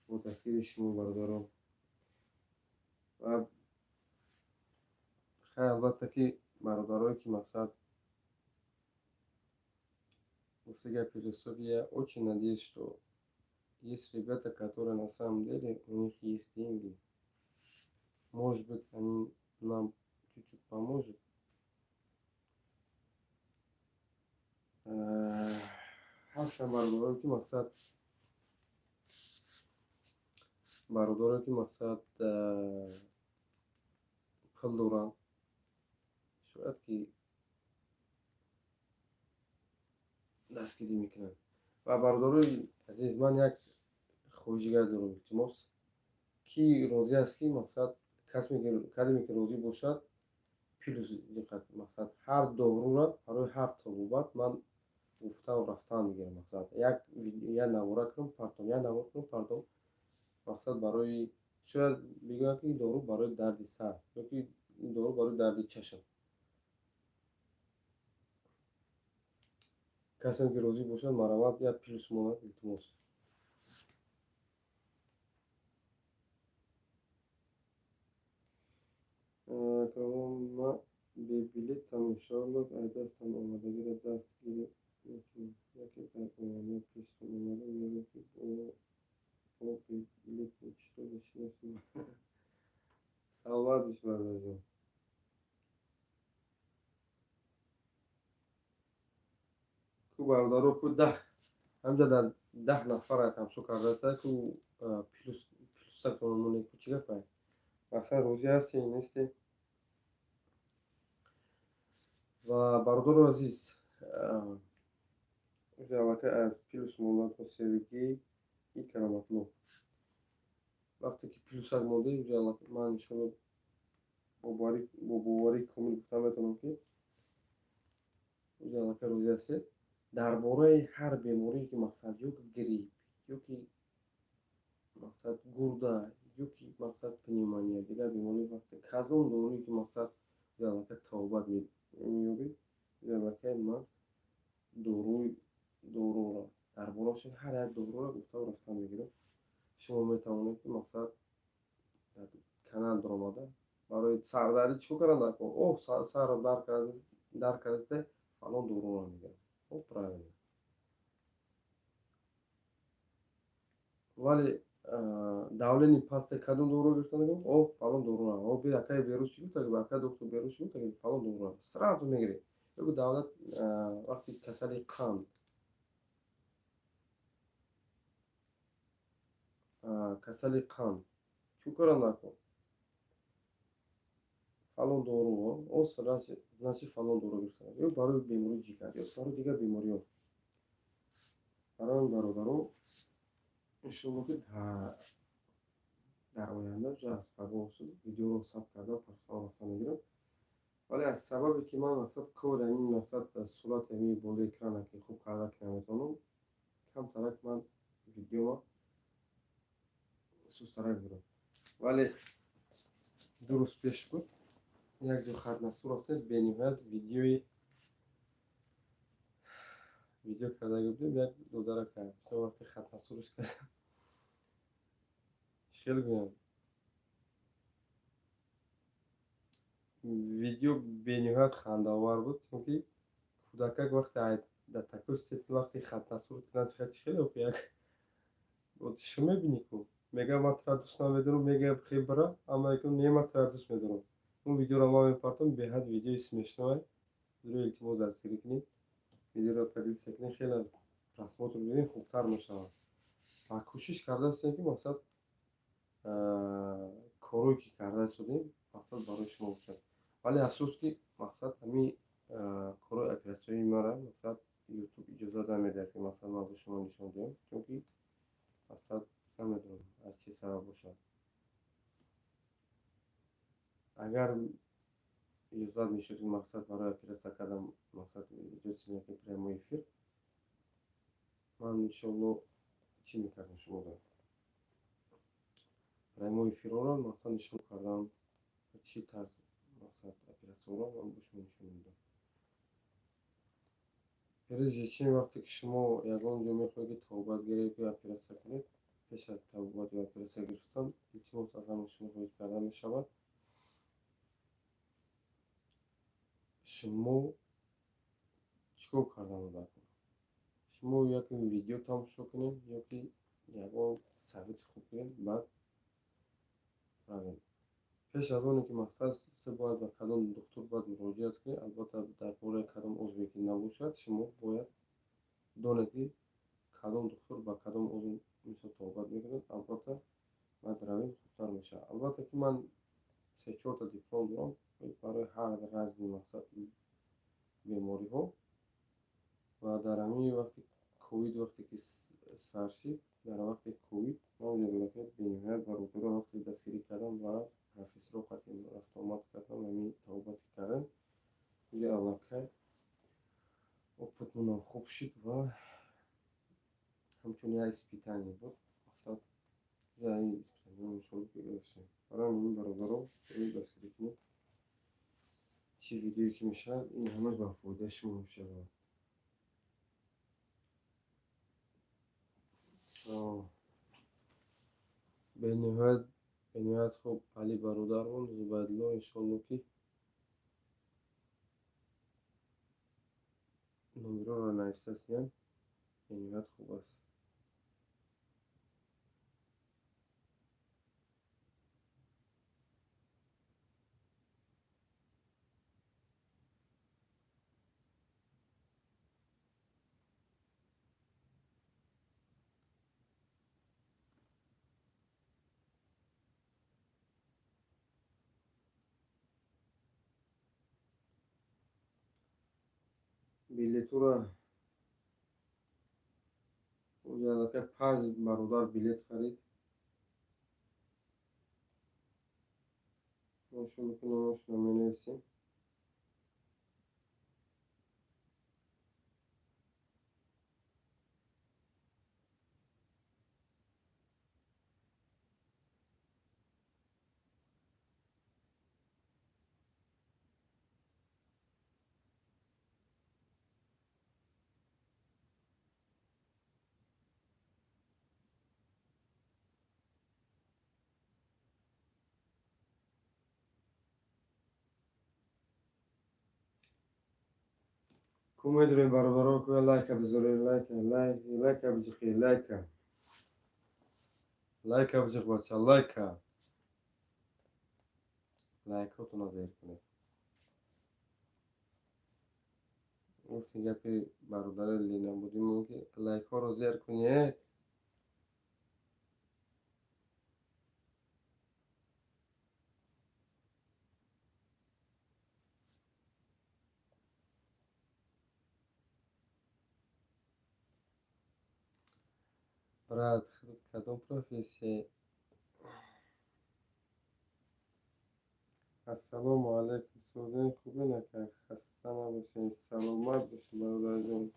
бо дастгири шумо, бародарон. Ва хай, албатта, ки бародарое ки мақсад гуфта гапи росток, я очень надеюсь, что есть ребята, которые на самом деле у них есть деньги, может быть, они нам чуть-чуть поможет. Ҳастанд бародарое ки мақсад, бародарое ки мақсад пул доранд, шояд ки дастгирӣ мекунанд. Ва бародарои азиз, ман як хоҳишгар дорам, илтимос, ки розӣ аст, ки мақсад кадоме ки розӣ бошад, плюс диққат. Мақсад, ҳар дорура барои ҳар табобат ман гуфтан рафтан мегирам. Мақсад, як навора кунам, партом, як навор кунам, партом. Мақсад, барои шояд бигӯянд, ки ин дору барои дарди сар ё ки ин дору барои дарди чашм. Касем ки розӣ бошад, марҳамат, як плюс монад, илтимос. Ма бебилетам, иншоалло, аз дастам омадагиро дастгирӣ мекунам. Яке дар оянда пештон омада мегӯяд, ки бо бебилетем, чтобы шиносем. Саломат бош, бародарҷон. Ку бародаро, ку 10 ҳамҷа дар 10 нафара тамошо кардаста, ку плюс плюсатон моне, ку чӣ гапай? Мақсад, розӣ ҳастем, нестем? Ва бародаро азиз, уже аллакай аз плюс мондан то Сергей и Кароматло. Вақте ки плюсак монде, уже ман иншолло бо боварии комил гуфта метавонам, ки уже аллакай розӣ ҳастед. Дар бораи ҳар беморие ки мақсад, ё ки грипп, ё ки мақсад гурда, ё ки мақсад пневмония, дигар беморӣ, вақте кадом доруе ки мақсад уже аллакай табобат меёбед, уже аллакай ман доруи доруро дар бораашон ҳар як доруро гуфтаву рафтан мегирам. Шумо метавонед, ки мақсад дар канал даромада, барои сардардӣ чӣ кор кардан дар кор? О, сарро дард кардаста, фалон доруро мегирам. О, правильно. Вале давление паста, кадом доруро гирифта мегӯям? О, фалон доруро. О, би акаи Берӯз чӣ гуфта, акаи доктор Берӯз чӣ гуфта, фалон доруро сразу мегирӣ. Ё давлат вақти касали қанд, касали қанд чӣ кора накун? Фалон дору. О, значит, фалон дору гирифта, ё барои бемории ҷигар, ё барои дигар бемориҳо. Барои бародаро, иншоалло, ки дар оянда аз пагоҳ видеоро сабт карда, партофтан рафта мегирам. Вале аз сабабе ки ман мақсад кори ҳамин мақсад сурати ҳамин болои экрана ки хуб карда ки наметавонам, камтарак ман видеома сустарак бирам. Вале 2 рӯз пеш буд, як ҷо хатнасур рафтем, бениҳоят видеои видео карда будем. Як додарака вақте хатнасурш кардам, чӣ хел гӯям, видео бениҳоят хандаовар буд, чунки кӯдакак вақте дар такой степень вақте хатнасур кунад, чӣ хеле як шу мебинӣ ку, мега: «Ман тура дӯст намедорам», мега: «Хеб, бара», аммо якум: «Не, ман тура дӯст медорам». Он видеоро ман мепартом, беҳад видеои смешное. Зуро, илтимос, дастгирӣ кунед, видеоро поделиться кунед, хеле просмотр бинед, хубтар мешавад. Ва кӯшиш карда ҳастем, ки мақсад корое ки карда истодем, мақсад барои шумо бошад. Вале афсӯс, ки мақсад ҳамин корҳои оператсионии мара мақсад Ютуб иҷозат намедиҳад, ки мақсад ман ба шумо нишон диҳам, чунки мақсад намедонам, аз чӣ сабаб бошад. Агар иҷозат мешуд, ки мақсад барои оператсия кардан мақсад иҷозат ки прямой эфир, ман иншоалло чӣ мекардам, шуморо прямой эфирҳоро мақсад нишон кардам, чӣ тарз. Мақсад, оператсияро ман бо шумо нишон медиҳам. Прежде чем вақте ки шумо ягон ҷо мехоҳед, ки табобат гиред ё оператсия кунед, пеш аз табобат ё оператсия гирифтан, илтимос, аз ҳама шумо хоҳиш карда мешавад, шумо чӣ кор кардан даркор? Шумо яке видео тамошо кунед ё ки ягон совети хуб кунед, баъд равем. Пеш аз оне ки, мақсад, бояд ба кадом духтур бояд муроҷиат кунед, албатта, дар бораи кадом узве ки набошад, шумо бояд донед, ки кадом духтур ба кадом узв, мисол, табобат мекунад. Албатта, баъд равем, хубтар мешавад. Албатта ки ман се чорта диплом дорам барои ҳар разни, мақсад, бемориҳо. Ва дар ҳамин вақти ковид, вақте ки сар шид, дар вақти ковид ман бениҳоят бародаро вақте дастгирӣ кардам ва профессорро қатъи рафтуомад кардам, ҳамин табобат кардам, уже аллакай опытмонам хуб шид ва ҳамчун як испытание буд, мақсад, испытание, иншолло, ки гузаштем. Барои ҳамин, бародаро, дастгирӣ кунед. Чӣ видеое ки мешавад, ин ҳамаш ба фоидаи шумо мешавад. Бениҳоят, бениҳоят хуб. Али бародармон Зубайдулло, иншолло, ки номерҳоро нависастиян, бениҳоят хуб аст. Билетура аллакай панҷ бародар билет харид. Иншолло, ки номашонро менависем. Ку медурем, бародаро, ку лайка бизоред, лайка, лайк, лайка биҷиқи, лайка, лайка биҷиқ, бача, лайка, лайкотонро зер кунед. Гуфти гапи бародари Лина будим, ки лайкҳоро зер кунед. Брат, худат кадом профессия? Ассалому алайкум, созен, хубен, ака? Хаста набошед, саломат бошед, бародарҷон.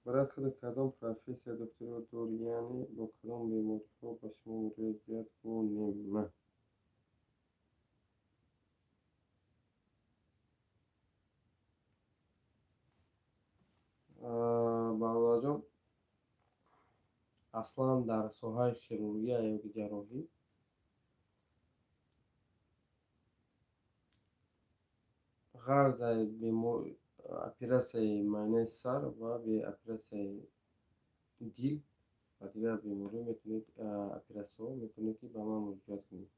Брат, худат кадом профессия докториро дорӣ, яъне бо кадом бемориҳо ба шумо муроҷиат кунем? Бародарҷон, аслан дар соҳаи хирургия ё ки ҷарроҳӣ ғарз оператсияи майнаи сар ва оператсияи дил ва дигар бемориҳо метавонед, оператсияҳо метавонед, ки ба ман муроҷиат кунед.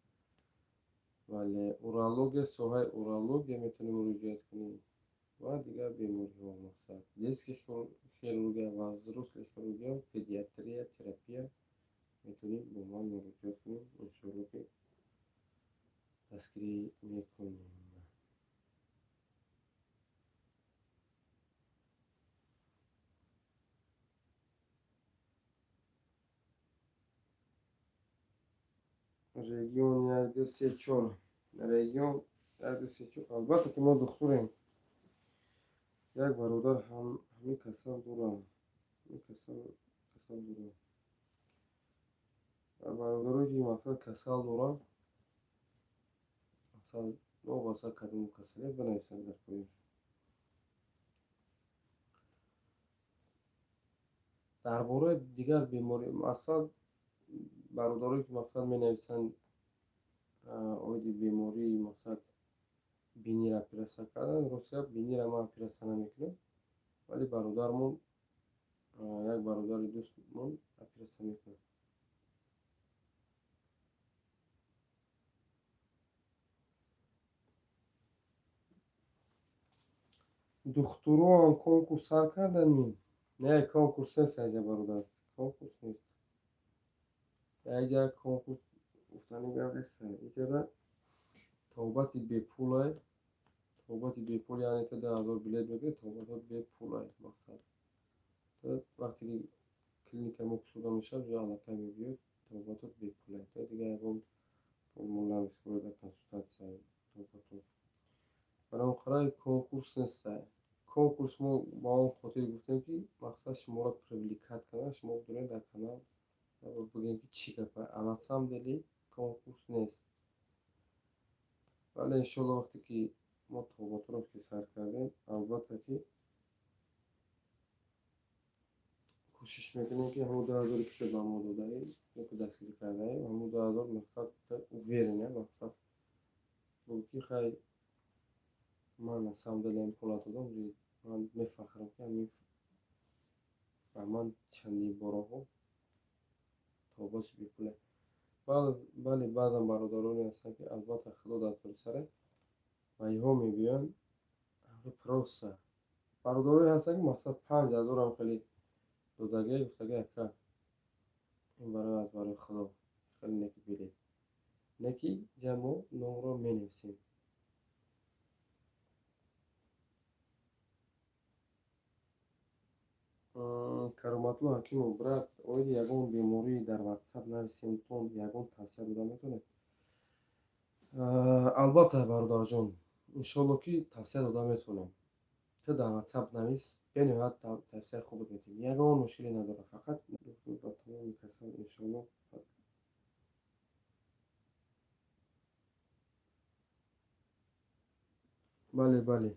Вале урология, соҳаи урология метавонед муроҷиат кунед ва дигар бемориҳо, мақсад, детский хирургия ва взрослый хирургия, педиатрия, терапия метавонед бо ман муроҷиат кунед. Иншоалло, ки дастгирӣ мекунем. Регион як, ду, се, чор, регион як, ду, се, чор. Албатта ки мо духтурем. Як бародар ҳамин касал дорад, ҳамин касал дорад. Бародарое ки, мақсад, касал доранд, мақсад. Новобаста кадом касале бинависанд дар поён. Дар бораи дигар беморӣ мақсад бародарое ки мақсад менависанд оиди бемории мақсад бинира оператсия кардан, рост гап, бинира ман оператсия намекунам, вале бародармон, як бародари дӯстмон оператсия мекунад. Духтуроам конкурс сар карданд? Не, конкурс нест айҷа, бародар, конкурс нест. Айҷа конкурс гуфтани гап нест. Иҷода табобати бепулай, табобати бепул, яъне ту 10 000 билет мегирӣ, табобатот бепулай. Мақсад, вақте ки клиника мо кушода мешавад, ҷо аллакай мебиёд, табобатот бепулай. Ту дигар ягон пул намесупорӣ дар консултатсия, табобатот. Барои он қарай конкурс нестай. Конкурс мо ба он хотир гуфтем, ки мақсад шуморо привлекать кардан, шумо бидонед, дар канал бигӯем, ки чӣ гапа, а на самом деле конкурс нест. Вале иншоалло, вақте ки мо табобатро ки сар кардем, албатта ки кӯшиш мекунем, ки ҳамон 10 000-е ки ба мо додаӣ ё ки дастгирӣ кардаӣ, ҳамон 10 000 мақсад уверен, мақсад буд, ки хай, ман на самом деле ин пула додам, ман мефахрам, ки ҳамин ба ман чандин бораҳо табобати бепула. Бале, баъзан бародароне ҳастанд, ки албатта худо дар тори саре ва иҳо мебиёянд просто. Бародарое ҳастанд, ки мақсад 5000-ам хеле додагия, гуфтагия: «Ака, ин барои аз барои худо хеле неки билет неки ҷа мо номро менависем». Кароматлло Ҳакимов: «Брат, оиди ягон беморӣ дар ватсап нависем, то ягон тавсия дода метавонед?» Албатта, бародарҷон, иншоалло ки тавсия дода метавонем. Ту дар ватсап навис, бениҳоят тавсияи хубот медиҳем, ягон мушкиле надорад. Фақат ба тамоми касал иншоалло. Бале,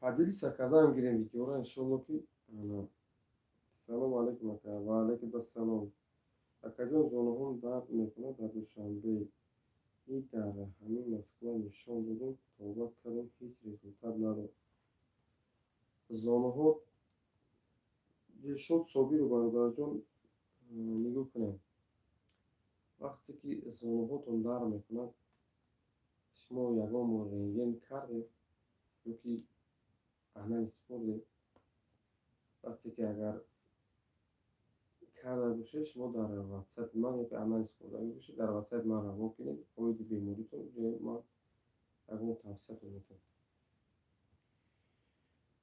поделиться кардаам гирем видеоро, иншоалло ки. Салому алайкум, ака. Ва алайкум ассалом, акаҷон. Зонуҳом дард мекунад дар Душанбе и дар ҳамин Москва нишон додум, табобат кардам, ҳеҷ результат надод. Зонуҳо, Дилшод Собиру, бародарҷон, нигоҳ кунем, вақте ки зонуҳотон дард мекунад, шумо ягон бор рентген кардед ё ки анализ бурдед? Вақте ки агар карда бошед, шумо дар ватсапи ман ёки анализ бурдагӣ бошед, дар ватсапи ман равон кунед оиди беморитон, ман ягон тавсиятон метавонам.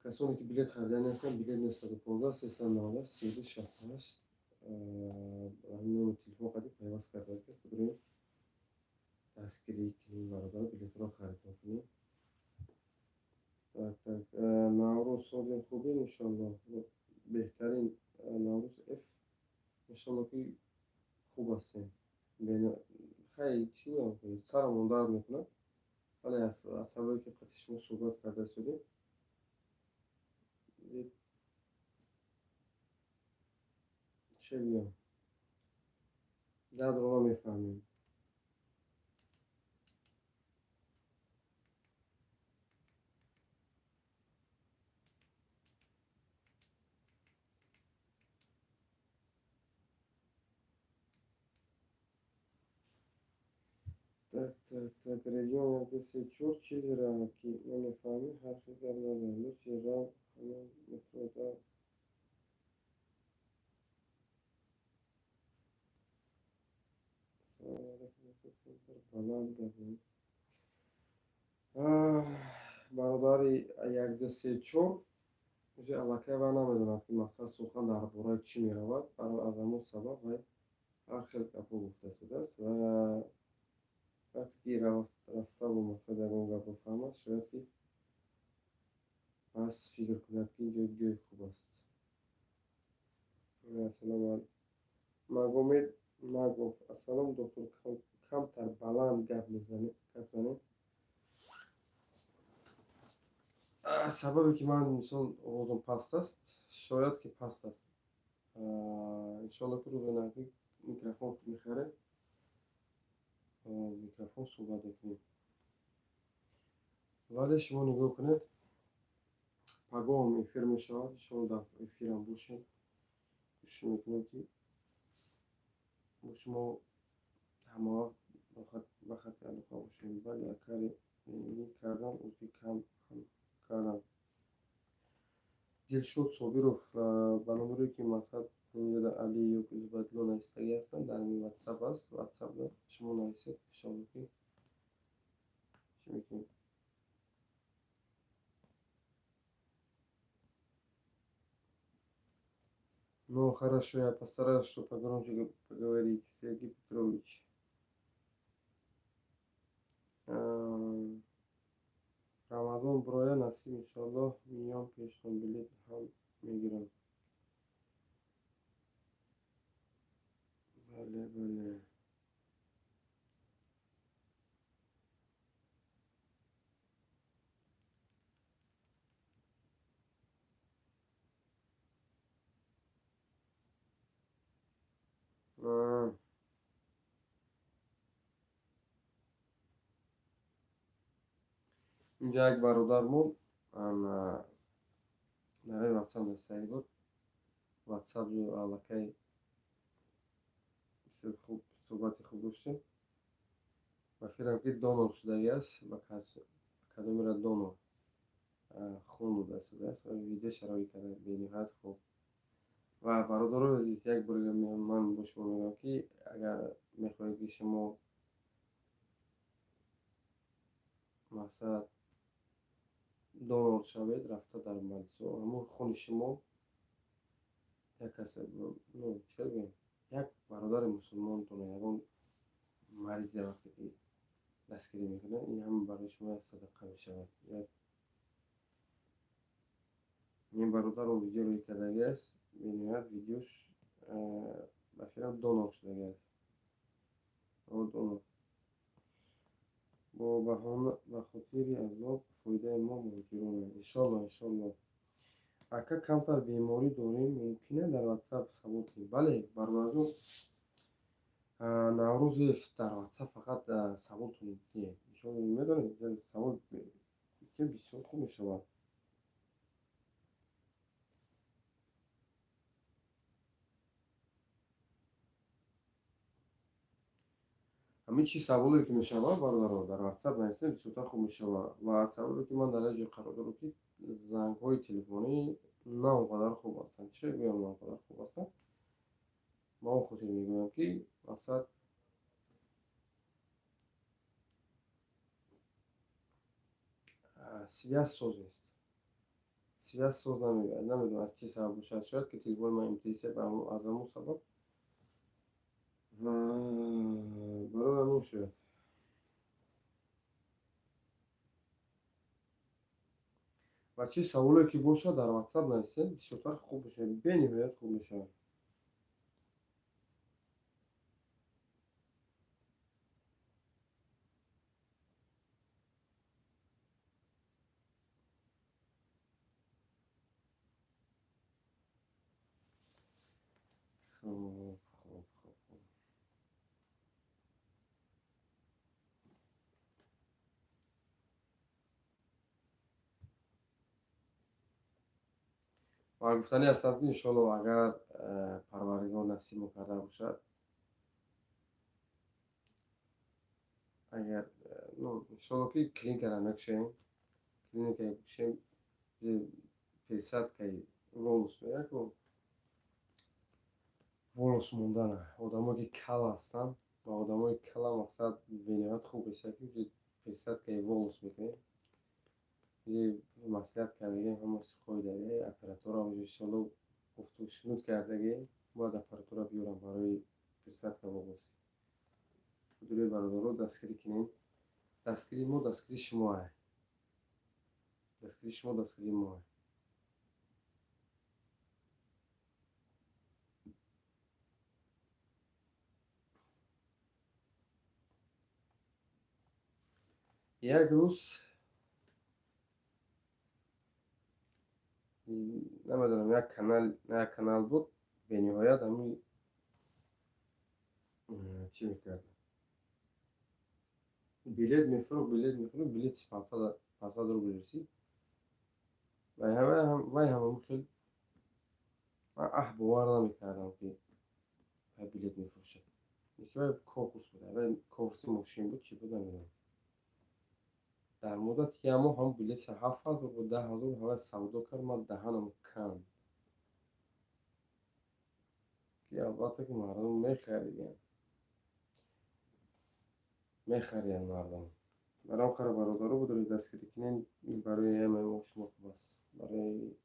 Касоне ки билет харидани ҳастанд, билет 915 390 32 68, номери телефон қадим пайваст карда, бидурем, дастгирӣ кунем, бародар, билетро харидор кунем. Так, так, Наврӯз созем, хубем, иншоалло, беҳтарин. Наврӯз ф, иншоалло ки хуб ҳастем. Хай, чӣ гӯям, сарамон дард мекунад, вале аз сабабе ки қати шумо суҳбат карда истодем, чӣ гӯям, дардро мефаҳмем. Так, так, так, регион 1, 2, 3, 4, чизеро ки намефаҳмӣ, ҳарфи гап назан, лучше рав ҳамон метрода. Салому алайкум, баланд гап. Бародари 1, 2, 3, 4, уже аллакай вай намедонад, ки мақсад сухан дар бораи чӣ меравад. Аз ҳамон сабаб вай ҳар хел гапҳо гуфта шудааст ва вақте ки рафтаву мақсад ягон гапро фаҳмад, шояд ки пас фикр кунад, ки ин ҷой ҷои хуб аст. Ассалому Магомед Магов: «Ассалом, доктор, камтар баланд гап занем». Сабабе ки ман, мисол, овозам паст аст, шояд ки паст аст. Иншоалло, ки рӯзи наздик микрофон мехарем, микрофон суҳбат мекунем. Вале шумо нигоҳ кунед, пагоҳам эфир мешавад, иншоалло, дар эфирам бошем. Кӯшиш мекунем, ки бо шумо ҳамавақт ба хатти алоқа бошем. Бале, акари кардам, узви кам ҳам кардам. Дилшод Собиров, ба номере ки мақсад инҷода Али ё Зубайдулло навистагӣ ҳастанд, дар ҳамин ватсап аст, ватсапда шумо нависед, иншоалло, ки чӣ мекунем. Ну, хорошо, я постараюсь, чтобы погромче поговорить. Сергей Петрович. Рамазон броя, насиб, иншоаллоҳ, миём пештон, билет ҳам мегирам. Бале. Инҷа як бародармон дар ватсап навистагӣ буд. Ватсап аллакай бисёр хуб суҳбати хуб доштем. Ба фикрам, ки донор шудагӣ аст, ба кадомеро донор хун дода шудааст ва видео шароӣ карда, бениҳоят хуб. Ва бародарои азиз, як бор ман бо шумо мегӯям, ки агар мехоҳед, ки шумо мақсад донор шавед, рафта дар маҷлисҳо ҳамон хуни шумо як касе, ну, чӣ гӯем, як бародари мусулмонтон ягон маризе вақте ки дастгирӣ мекунад, ин ҳама барои шумо як садақа мешавад. Ин бародаро видео рӯй кардагӣ аст, бениҳоят видеош, ба фикрам, донор шудагӣ аст. Донор бо баҳона, ба хотири Аллоҳ, фоидаи мо муҳоҷирон, иншоалло, иншоалло. Ака, камтар беморӣ дорем, мумкина дар ватсап савол кунем? Бале, бародарҷон Наврӯзев, дар ватсап фақат саволтон диҳед, иншоалло. Медонед, савол бисёр хуб мешавад. Ҳамин чи саволе ки мешавад, бародаро, дар ватсап нависем, бисёртар хуб мешавад. Ва саволе ки ман дар як ҷой қарор дорам, ки зангҳои телефонӣ на он қадар хуб ҳастанд. Чиро гӯям на он қадар хуб ҳастанд? Ба он хотир мегӯям, ки мақсад связь соз нест, связь соз намегӯяд. Намедонам, аз чӣ сабаб бошад, шояд ки телефони ман МТС, аз ҳамон сабаб ва барои ҳамон шояд. Ва чӣ саволе ки бошад, дар ватсап нависем, бисёртар хуб мешавад, бениҳоят хуб мешавад. Хуб, хуб, хуб, хуб. Ва гуфтанӣ ҳастам, ки иншоалло, агар Парвардигор насибмо карда бошад, агар, ну, иншоалло, ки клиникаро мекушоем, клиника кушем, пересадкаи волос мегӯяд ку, волос мондана одамое ки кал ҳастанд ва одамои кала, мақсад, бениҳоят хуб мешавад, ки пересадкаи волос мекунем. Маслиҳат кардагем, ҳамаси қоидаги аппаратура иншоалло гуфту шунуд кардагем, бояд аппаратура биёрам барои пересадка волос. Ҳудури бародаро, дастгирӣ кунем. Дастгирии мо дастгирии шумоа, дастгирии шумо дастгирии моа. Як рӯз Намедонам, як канал, як канал буд, бениҳоят ҳамин чӣ мекард, билет мефурӯхт, билет мефурӯхт, билети 500 рубл ресид. Вай ҳам хел ман бовар намекардам, ки вай билет мефурӯшад. Вай конкурс буд, вай конкурси мошин буд, чӣ буд, намедонам. Дар муддати як моҳ ҳам билетша 7000 буд, 10 000 ҳавай савдо кард. Ман даҳанам канд, ки албатта ки мардум мехариданд, мехариданд мардум. Баром қара, бародаро, будоред, дастгирӣ кунед, ин барои ҳамаи мо шумо хуб аст, барои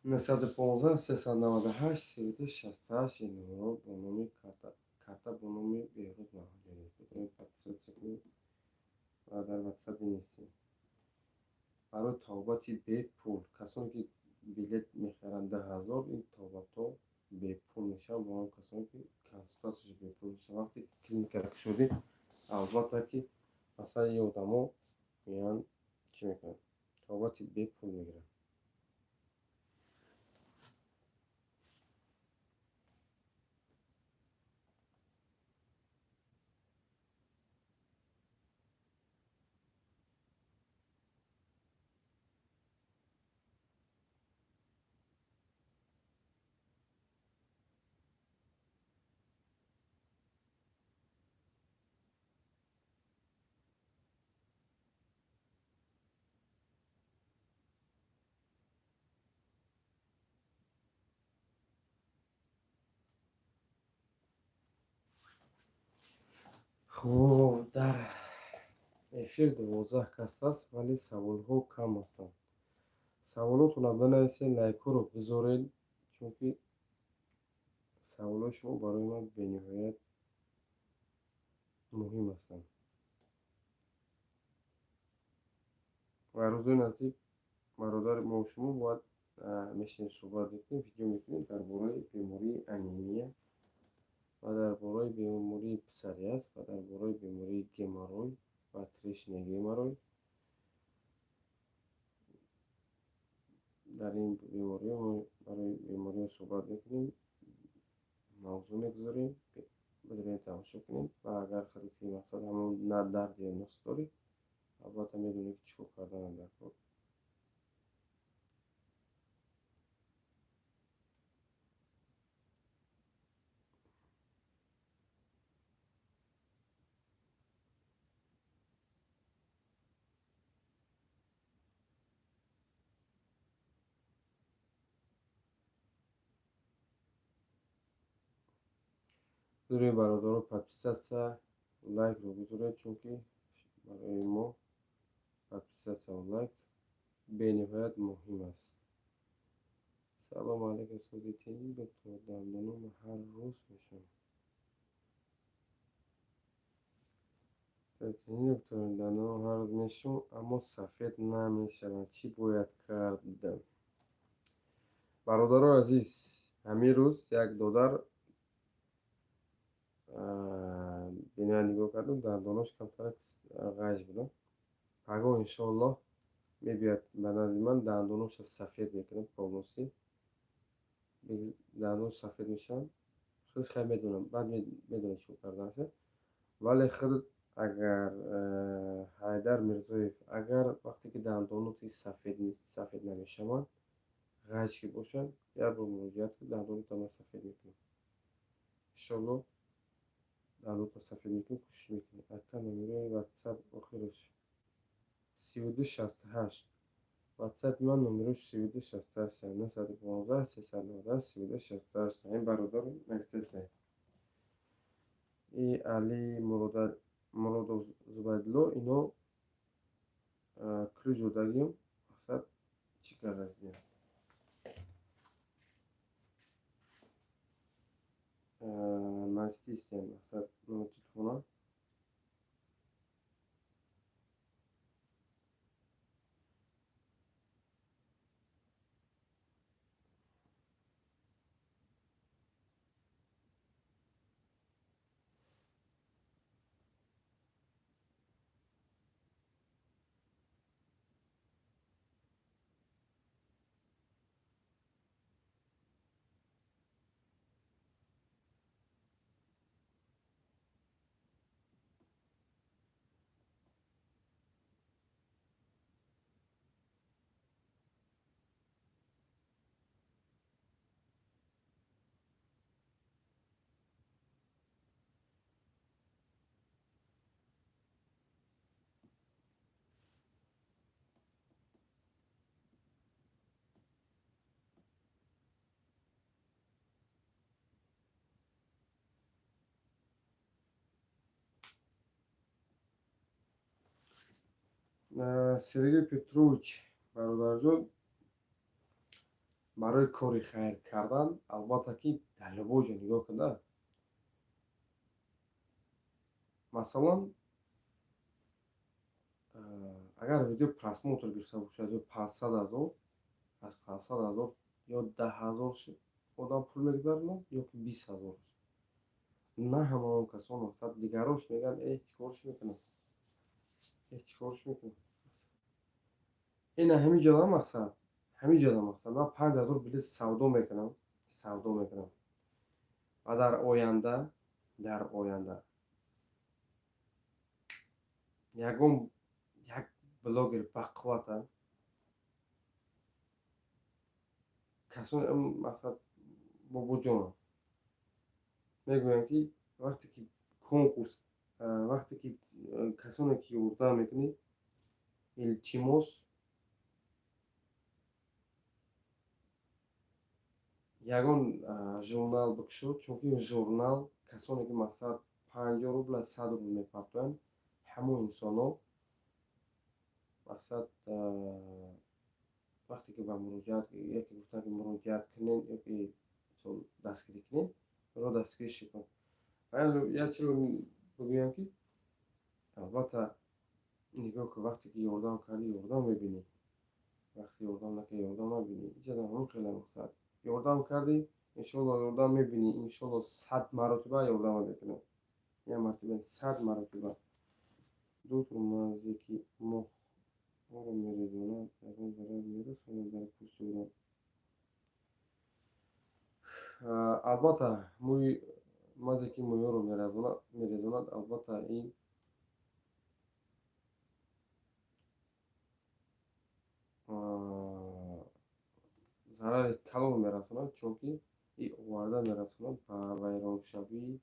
915 398 32 68. Ин номерҳо бо номи карта, бо номи Беҳрӯз Маҳмудҷонов. Метавонед подписаться кунед ва дар ватсап бинависед. Барои табобати бепул, касоне ки билет мехаранд 10 000, ин табобатҳо бепул мешаванд. Бо ҳам касоне ки консултатсияш бепул мешавад. Вақте ки клиника кушодӣ, албатта ки масалан ин одамо меоянд, чӣ мекунанд, табобати бепул мегиранд. Хуб, дар эфир 12 кас аст, вале саволҳо кам ҳастанд. Саволотонро бинависед, лайкҳоро гузоред, чунки саволҳои шумо барои ман бениҳоят муҳим ҳастанд. Ва рӯзои наздик, бародари мо, шумо бояд мешинем, суҳбат мекунем, видео мекунем дар бораи бемории анемия ва дар бораи бемории псориаз ва дар бораи бемории геморрой ва трещина геморрой. Дар ин бемориҳо мо барои бемориҳо суҳбат мекунем, мавзӯъ мегузорем, бидорем, тамошо кунем. Ва агар худат ки мақсад ҳамон на дард ё нуқс дорӣ, албатта медонӣ, ки чӣ кор карданам дар кор. Дурем, бародаро, подписаться, лайкро гузоред, чунки барои мо подписаться ва лайк бениҳоят муҳим аст. Салому алайкум, суди тинҷ, доктор. Дандоном ҳар рӯз мешавам. Доктор, дандоном ҳар рӯз мешавам, аммо сафед намешаванд. Чӣ бояд кард? Бародарои азиз, ҳамин рӯз як додар бениҳоят нигоҳ кардам, дандонош камтарак ғайж буда. Пагоҳ, иншоаллоҳ, мебиёяд ба назди ман, дандоноша сафед мекунам полностью, дандонош сафед мешаванд. Худаш хай медонам, баъд медонам чӣ кор карданаша. Вале худ агар, Ҳайдар Мирзоев, агар вақте ки дандоноти сафед нест, сафед намешаванд, ғайж ки бошанд, як бор муроҷиат кун, дандонота ман сафед мекунам, иншоаллоҳ, дандонота сафед мекунем, кӯшиш мекунем. Ака, номерои ватсап охираш 32 68. Ватсапи ман номерош 32 68, 915 398 32 68. Ҳамин бародар естественно и Али Муродов, Зубайдулло, ино ключ додагим. Мақсад чӣ кардастем, навистистем, мақсад номер телефона. Сергей Петрович, бародарҷон, барои кори хайр кардан, албатта, ки дар любой ҷо нигоҳ кунда, масалан, агар видео просмотр гирифта бошад, ё 500 000, аз 500 000 ё 10 000 одам пул мегузаронад, ё ки 20 000. На ҳама он касон, мақсад, дигарош мегӯянд: «Э, чӣ корш мекунад, э, чӣ корш мекунад?» Ина ҳамин ҷода мақсад, ҳамин ҷода мақсад, ман 5000 билет савдо мекунам, савдо мекунам ва дар оянда ягон як блогер бақуввата касоне, мақсад, бобоҷонам мегӯянд, ки вақте ки конкурс, вақте ки касоне ки ёрдам мекунӣ, илтимос, ягон журнал бикушо, чунки журнал касоне ки, мақсад, 50 рубла, 100 рубл мепартоянд, ҳамон инсонҳо, мақсад, вақте ки ба муроҷиат яке гуфтанд, ки муроҷиат кунед ёки дастгирӣ кунед, ро дастгириш кун. Як чиро бигӯям, ки албатта, нигоҳ кун, вақте ки ёрдам кардӣ, ёрдам мебинӣ, вақте ёрдам накардӣ, ёрдам набинӣ. Иҷада ҳамон хеле, мақсад, ёрдам кардӣ, иншоалло, ёрдам мебинӣ, иншоалло, 100 маротиба ёрдама мекунад, як мартиба, 100 маротиба. Доктор, мазе ки мохҳоро мерезонад, ягон зарар мерасонад дар пӯсти одам? Албатта, мӯи мазе ки мӯёро мерезонад, албатта, ин зарари калон мерасонад, чунки ин оварда мерасонад ба вайроншавии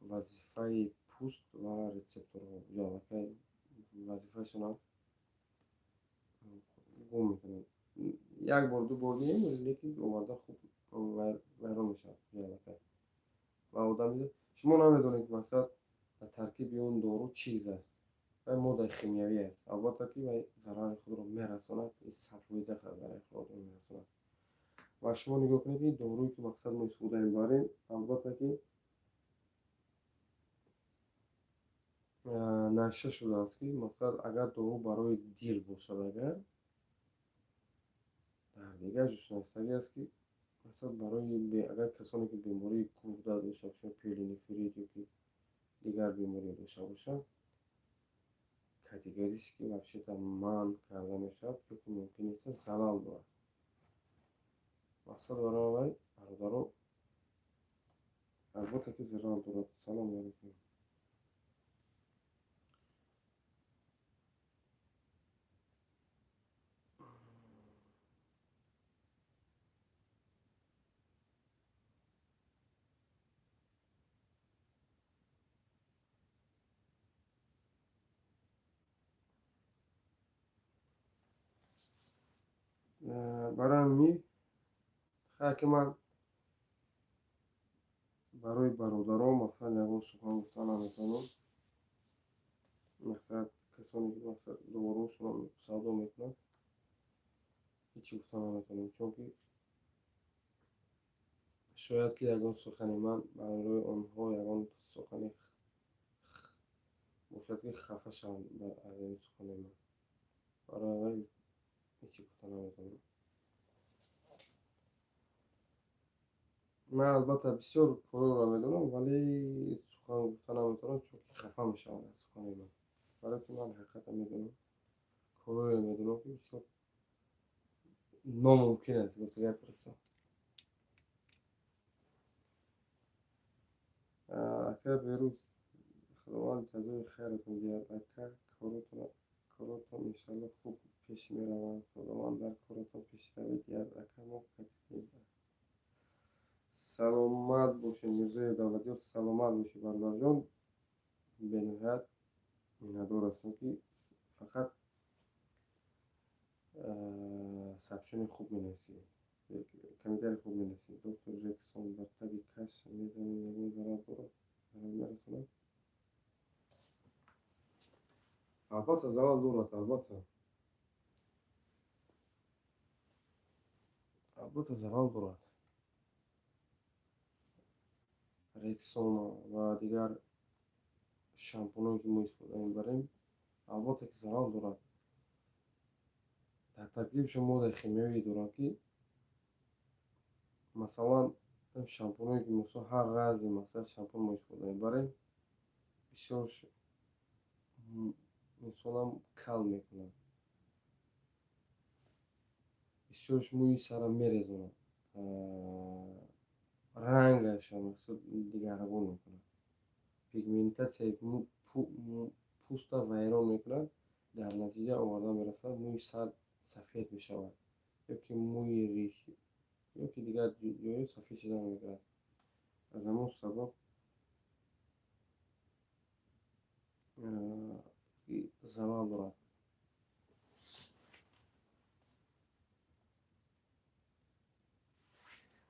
вазифаи пӯст ва рецепторҳо. Аллакай вазифаашонам гум мекунад. Як бор, ду бор не, лекин оварда хуб вайрон мешавад аллакай. Ва одами шумо намедонед, ки, мақсад, дар таркиби он дору чиз аст, вай моддаи химиявӣ аст. Албатта, ки вай зарари худро мерасонад, 100% зарари худро мерасонад. Ва шумо нигоҳ кунед, ки доруе ки, мақсад, мо истифода мебарем, албатта, ки навишта шудааст, ки, мақсад, агар дору барои дил бошад, агар дар дигар ҷо навиштагӣ аст, ки, мақсад, барои агар касоне ки бемории гурда дошта бошанд, пиелонефрит ёки дигар беморӣ дошта бошанд, категорически вообще-то манъ карда мешавад, ёки мумкин нест, залал дорад. Мақсад, барои вай, бародаро, албатта, ки зарар дорад. Салому алайкум. Барои ҳамин ки ман барои бародарон, мақсад, ягон сухан гуфта наметавонам. Мақсад, касоне ки, мақсад, доруҳошонро савдо мекунанд, ҳечи гуфта наметавонам, чунки шояд ки ягон сухани ман барои онҳо ягон сухане бошад, ки хафа шаванд аз ин сухани ман. Барои вай ҳечи гуфта наметавонам. Ман, албатта, бисёр корҳоро медонам, вале сухан гуфта наметавонам, чунки хафа мешаванд аз сухани ман, барое ки ман ҳақиқатан медонам, корҳоеро медонам, ки бисёр номумкин аст гуфта гап просто. Ака Берӯз, Худованд ҷазои хайратон диҳад. Ака, коротон иншалло хуб пеш мераванд. Худованд дар коротон пешравӣ диҳад. Ака, мо катитем. Саломат бошед, Мирзои Давлатёр, саломат бошед, бародарҷон. Бениҳоят миннатдор ҳастам, ки фақат сообщение хуб менависӣ, комментарий хуб менависӣ. Доктор, Рексон бар таги каш мезанем, ягон зарар дорад, зарар мерасонад? Албатта, залал дорад, албатта. Албатта, залал дорад. Рексона ва дигар шампунҳое, ки мо истифода мебарем, албатта ки залал дорад. Дар таркибашон моддаи химиявие доранд, ки масалан шампунҳое, ки мисол ҳар рази масалан шампун мо истифода мебарем, бисёр инсонам кал мекунад, бисёрш мӯи сара мерезонад, рангаша дигаргун мекунад, пигментатсияи пӯста вайрон мекунад. Дар натиҷа оварда мерасонад, мӯи сар сафед мешавад ёки мӯи риш ёки дигар ҷойҳо сафед шуда мегирад. Аз ҳамон сабаб залал дорад.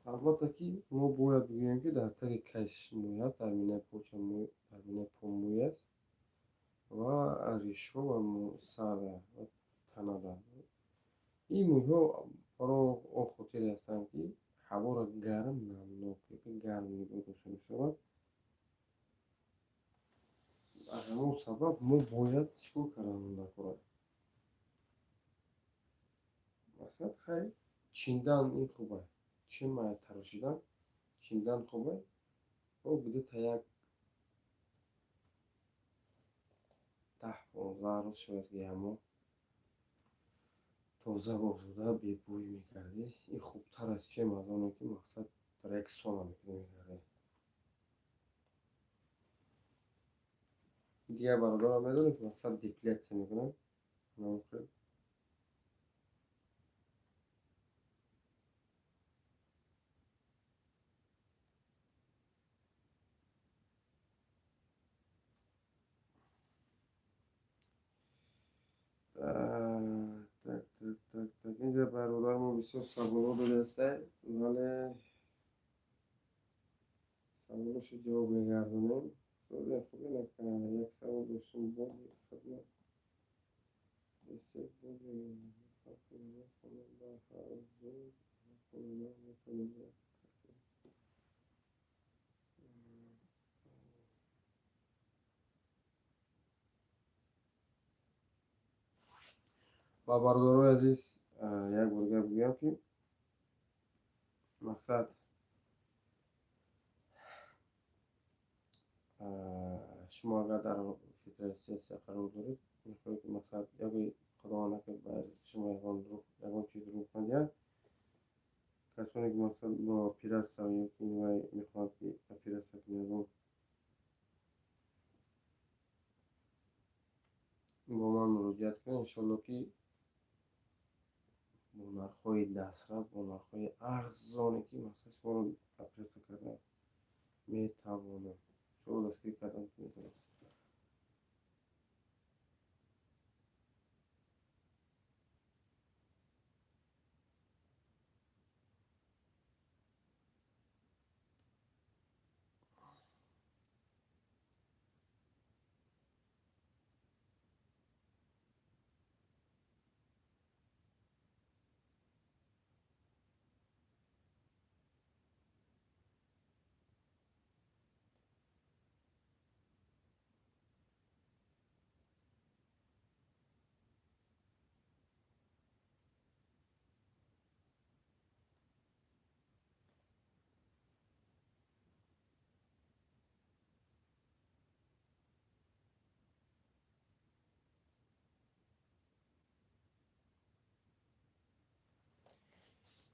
Албатта ки мо бояд бигӯем, ки дар таги каш мӯй аст, дар минаи поча мӯй, дар минаи по мӯй аст ва ришҳо ва сара ва танада. Ин мӯйҳо барои он хотире ҳастанд, ки ҳаворо гарм, намнок ёки гарм нигоҳ дошта мешавад. Аз ҳамон сабаб мо бояд чӣ кор кардан даркор? Масалан, хай, чиндан ин хуб аст, чем тарошидан, чиндан хуб аст. Где-то як 10-15 рӯз шояд, ки ҳамо тоза ва озода, бебӯй мегардӣ. Ин хубтар аст, чем аз оне ки мақсад Рексона мекунӣ, мегардӣ. Дигар бародарам медонем, ки мақсад депиляция мекунанд. Хел так, так, так, так. Инҷа бародармо бисёр саволҳо додааста, вале саволошо ҷавоб мегардонем. Як савол доштем: бо хидмат ба ҳар хона метавонем як. Ва бародарои азиз, як бор гап бигӯям, ки мақсад шумо агар дар федератсия қарор доред, мехоҳед, ки мақсад ёки худованд накард ба шумо ягон чиз рух надиҳад, касоне ки мақсад бо оператсия ёки вай мехоҳанд, ки оператсия кунанд, бо ман муроҷиат кунед. Иншоалло, ки бо нархҳои дастрас, бо нархҳои арзоне, ки мақсад шуморо оператсия карда метавонам, шуморо дастгирӣ кардан метавонам.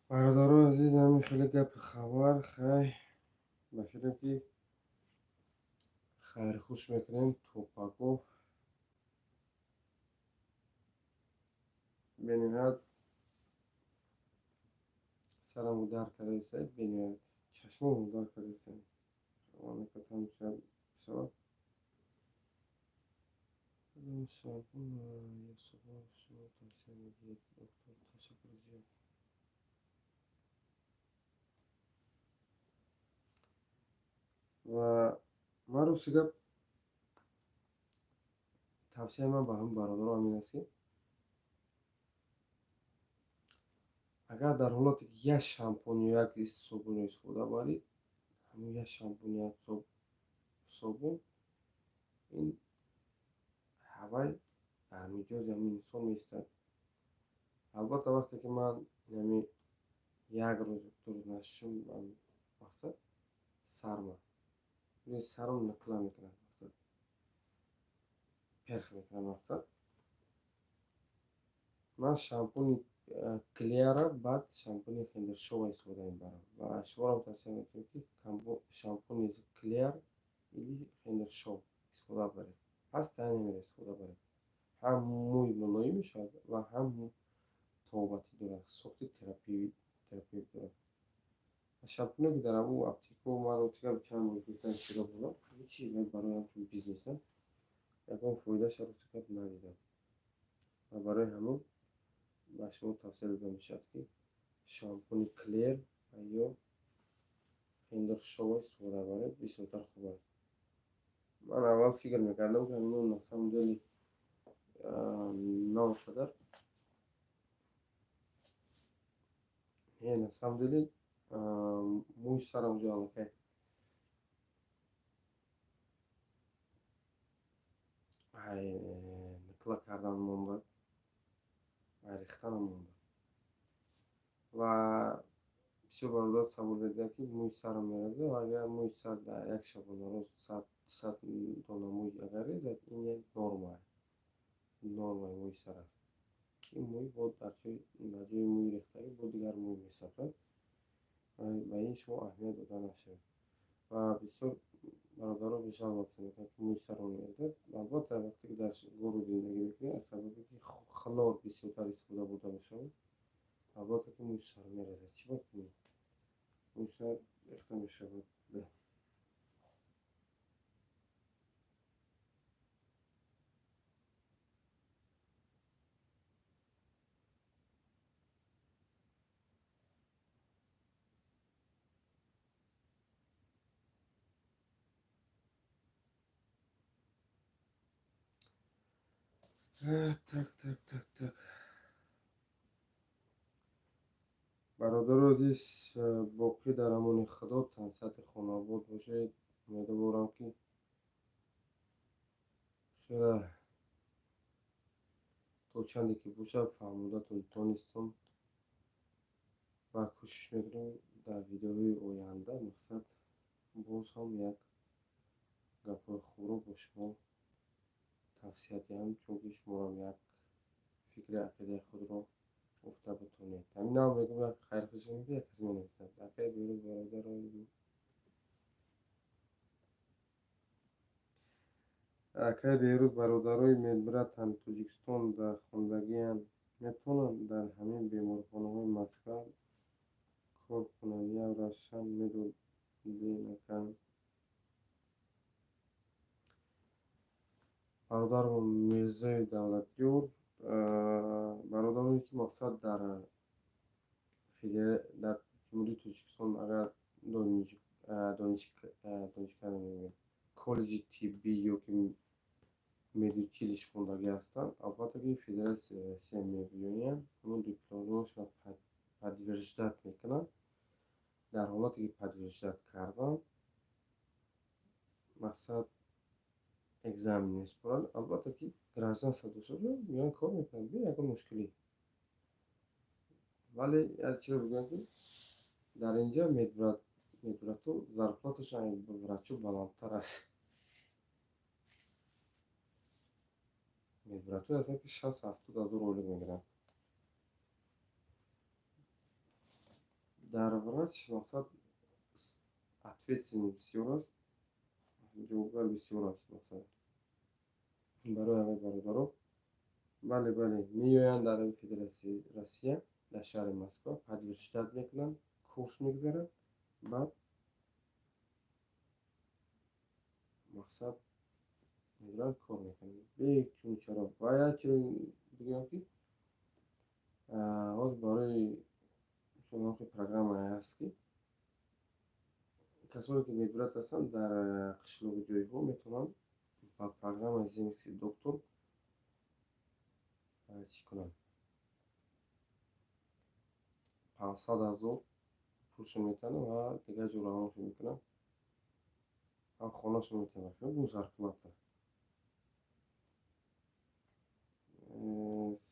Бародарои азиз, ҳамин хеле гапи хабар. Хай, ба фикрам, ки хайрхуш мекунем то пако. Бениҳоят сарамро дард кардаиста, бениҳоят чашмомро дард кардаиста. Шавад шампун ё собун шумо тавсия медиҳед, доктор? Ташаккури зиёд. Ва ман, рости гап, Тавсияи ман ба ҳамин бародаро ҳамин аст, ки агар дар ҳолате ки як шампун ё як собунро истифода баред, ҳамин як шампун, як собун ин ҳавай дар миҷози ҳамин инсон меистад. Албатта, вақте ки ман инами як рӯз, 2 рӯз нашишум, мақсад сарма сарам нақла мекунад, мақсад перх мекунад. Мақсад, ман шампуни Клера, баъд шампуни Хендершова истифода мебарам ва шуморо тавсия метавонем, ки шампуни Клер или Хендершов истифода баред. Пас таъин истифода баред, ҳам мӯй мулоим мешавад ва ҳам табобатӣ дорад, сохти терапевт дорад. Шампуне ки дар ҳамун аптекаҳо, ман ростига чанд бор гирифтан истифода бурдам, ҳеҷ барои ҳамчун бизнеса ягон фоидаша ростига надидам. Ва барои ҳамон ба шумо тавсия дода мешавад, ки шампуни Клер ва ё Хендершова истифода баред, бисёртар хуб аст. Ман аввал фикр мекардам, ки ҳамино на самом деле на он қадар не, на самом деле мӯи сарам ҷо аллакай нақла кардан монда ва рехтанам монда. Ва бисёр бародар савол медиҳад, ки мӯи сарам мерезад. Ва агар мӯи сар дар як шабонарӯз 100 дона мӯй агар резад, ин як норма, нормаи мӯи сар аст. Ин мӯй бо дар ҷои мӯи рехтагӣ бо дигар мӯй месабзад. Ба ин шумо аҳамият дода нашавед. Ва бисёр бародаро жаловаться мекунанд, ки мӯи сарро мерезад. Албатта, вақте ки дар город зиндагӣ мекунед, аз сабабе ки хлор бисёртар истифода бурда мешавад, албатта ки мӯи сар мерезад. Чӣ бояд кунем? Мӯи сар рехта мешавад. Так, так, так, так. Бародаро азиз, боқӣ дар амони Худо, тансиҳати хонаобод бошед. Умедворам, ки хеле то чанде ки бошад фаҳмодатон тонистам ва кӯшиш мекунем дар видеоҳои оянда, мақсад, боз ҳам як гапҳои хубро бо шумо тавсия диҳам, чунки шуморам як фикри ақидаи худро гуфта битонед. Ҳаминам мегӯм, як хайрхушӣ, як кас менависад: «Акай Берӯз, бародарои медбратан Тоҷикистон дар хондагианд, метавонанд дар ҳамин беморхонаҳои Москва кор кунанд? Як равшан медоден, ака». Бародаро Мирзои Давлатёр, бародароне ки, мақсад, дар Ҷумҳурии Тоҷикистон агар донишгоҳ, коллеҷи тиббӣ ё ки медучилище хондагӣ ҳастанд, албатта ки Федератсияи Россия мебиёянд, ҳамон дипломҳошро подтверждать мекунанд. Дар ҳолате ки подтверждать карданд, мақсад, экзамен месупоранд, албатта ки гражданство дошта бошанд, меоянд, кор мекунанд бе ягон мушкилӣ. Вале як чиро бигӯям, ки дар инҷа медбрату зарплаташон врачу баландтар аст. Медбратҳое ҳастанд, ки 60-70 ҳазор ойлик мегиранд. Дар врач, мақсад, ответственный бисёр аст, ҷавобгар бисёр аст. Мақсад, барои ҳамаи бародаро, бале, бале, меоянд дар Федератсияи Россия, дар шаҳри Москва подтверждать мекунанд, курс мегузаранд, баъд, мақсад, медуранд, кор мекунанд бе чуну чаро. Ва як чиро бигӯям, ки ҳозир барои программае ҳаст, ки касоне ки медбрат ҳастанд дар қишлоқу ҷойҳо, метавонанд ба программаи «Земский доктор» Чӣ кунам, 500 000 пулшон метиҳанд ва дигар ҷо равоншон мекунанд, ҳам хонашон метиҳанд, бу зарплата.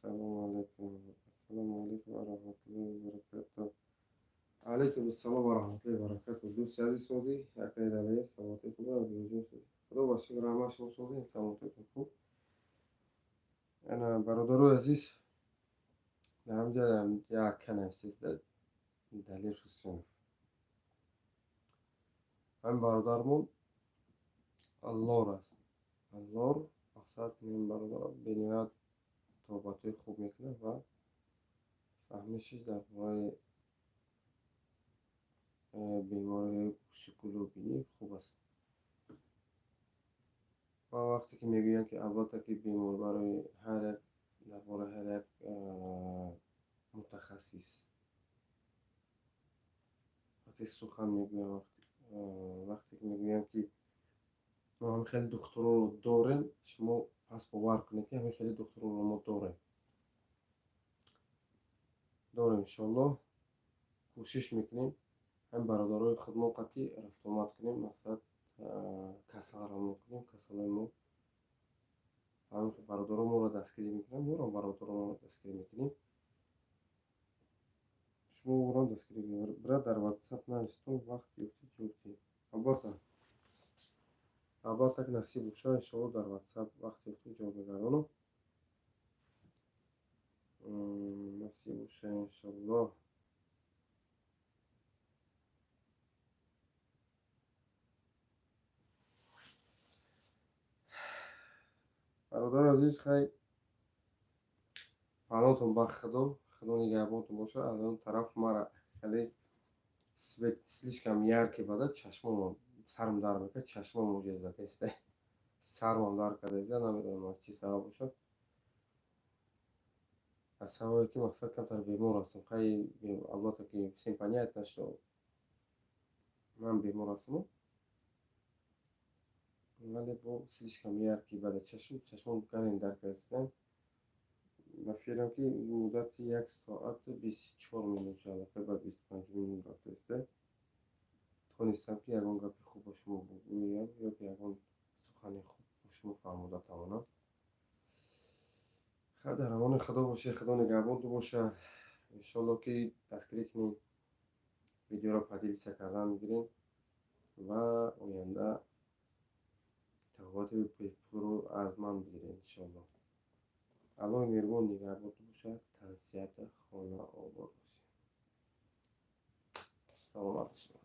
Салому алайкум, ассалому алайкум ва раҳматуллоҳи ва баракатуҳ. Алайкум ассалом ва раҳматуллоҳи ва баракатуҳ. Дӯсти азиз, созӣ, акаи Далер, саломатии хуб, ҷон созӣ? Худо ба шукр, раҳмат, шумо созӣ, саломатиятон хуб. Ана, бародарои азиз, дар ҳамҷа як ака нависеста, Далер Ҳусейнов. Ҳамин бародармон лор аст. Лор мақсад, ин бародар бениҳоят тоҳбатҳои хуб мекунад ва фаҳмишаш дар бораи бемориҳои гӯшу гулу бинӣ хуб аст. Ва вақте ки мегӯянд, ки албатта ки бемор барои ҳар як, дар бораи ҳар як мутахассис вақте сухан мегӯям, вақте ки мегӯям, ки мо ҳамин хеле духтурро дорем, шумо пас бовар кунед, ки ҳамин хеле духтурро мо дорем. Иншоаллоҳ, кӯшиш мекунем, ҳамин бародарои худмо қатъи рафтуомад кунем, мақсад, касал равон кунем, касалои мо. Бародаро моро дастгирӣ мекунанд, моро бародаро дастгирӣ мекунем, шумо орам дастгирӣ. Брат, дар Ватсап навистон, вақт ёфтӣ, ҷавоб диҳем. Албатта, албатта, ки насиб бошад, иншоалло, дар Ватсап вақт ёфтем, ҷавоб мегардонам. Насиб бошад, иншоалло. Бародари азиз, хай, паноҳтон ба Худо, Худо нигаҳбонтон бошад. Аз он тараф мара хеле свет слишком яркий бада, чашмомон, сарм дард мекард, чашмом муҷиза задаиста, сармам дард кардаиста. Намедонам, аз чӣ сабаб бошад, аз сабабе ки, мақсад, камтар бемор ҳастам. Хай, албатта ки всем понятно, что ман бемор ҳастам, вале бо слишком яркий бада, чашмом гарин дард кардаистанд. Ба фикрам, ки муддати 1 соату 24 минут, аллакай ба 25 минут рафтааста, тонистам, ки ягон гапи хуб ба шумо бигӯям ё ки ягон сухани хуб ба шумо фаҳмода тавонам. Хай, дар амони Худо бошед, Худо нигаҳбонтон бошад. Иншоалло, ки дастгирӣ кунед, видеоро поделиться кардан бигирем ва оянда табобати бепулро аз ман бигиред, иншоалло. Аллоҳи меҳрубон нигаҳбонтон бошад, тансиҳату хона обод бошед, саломат бошед.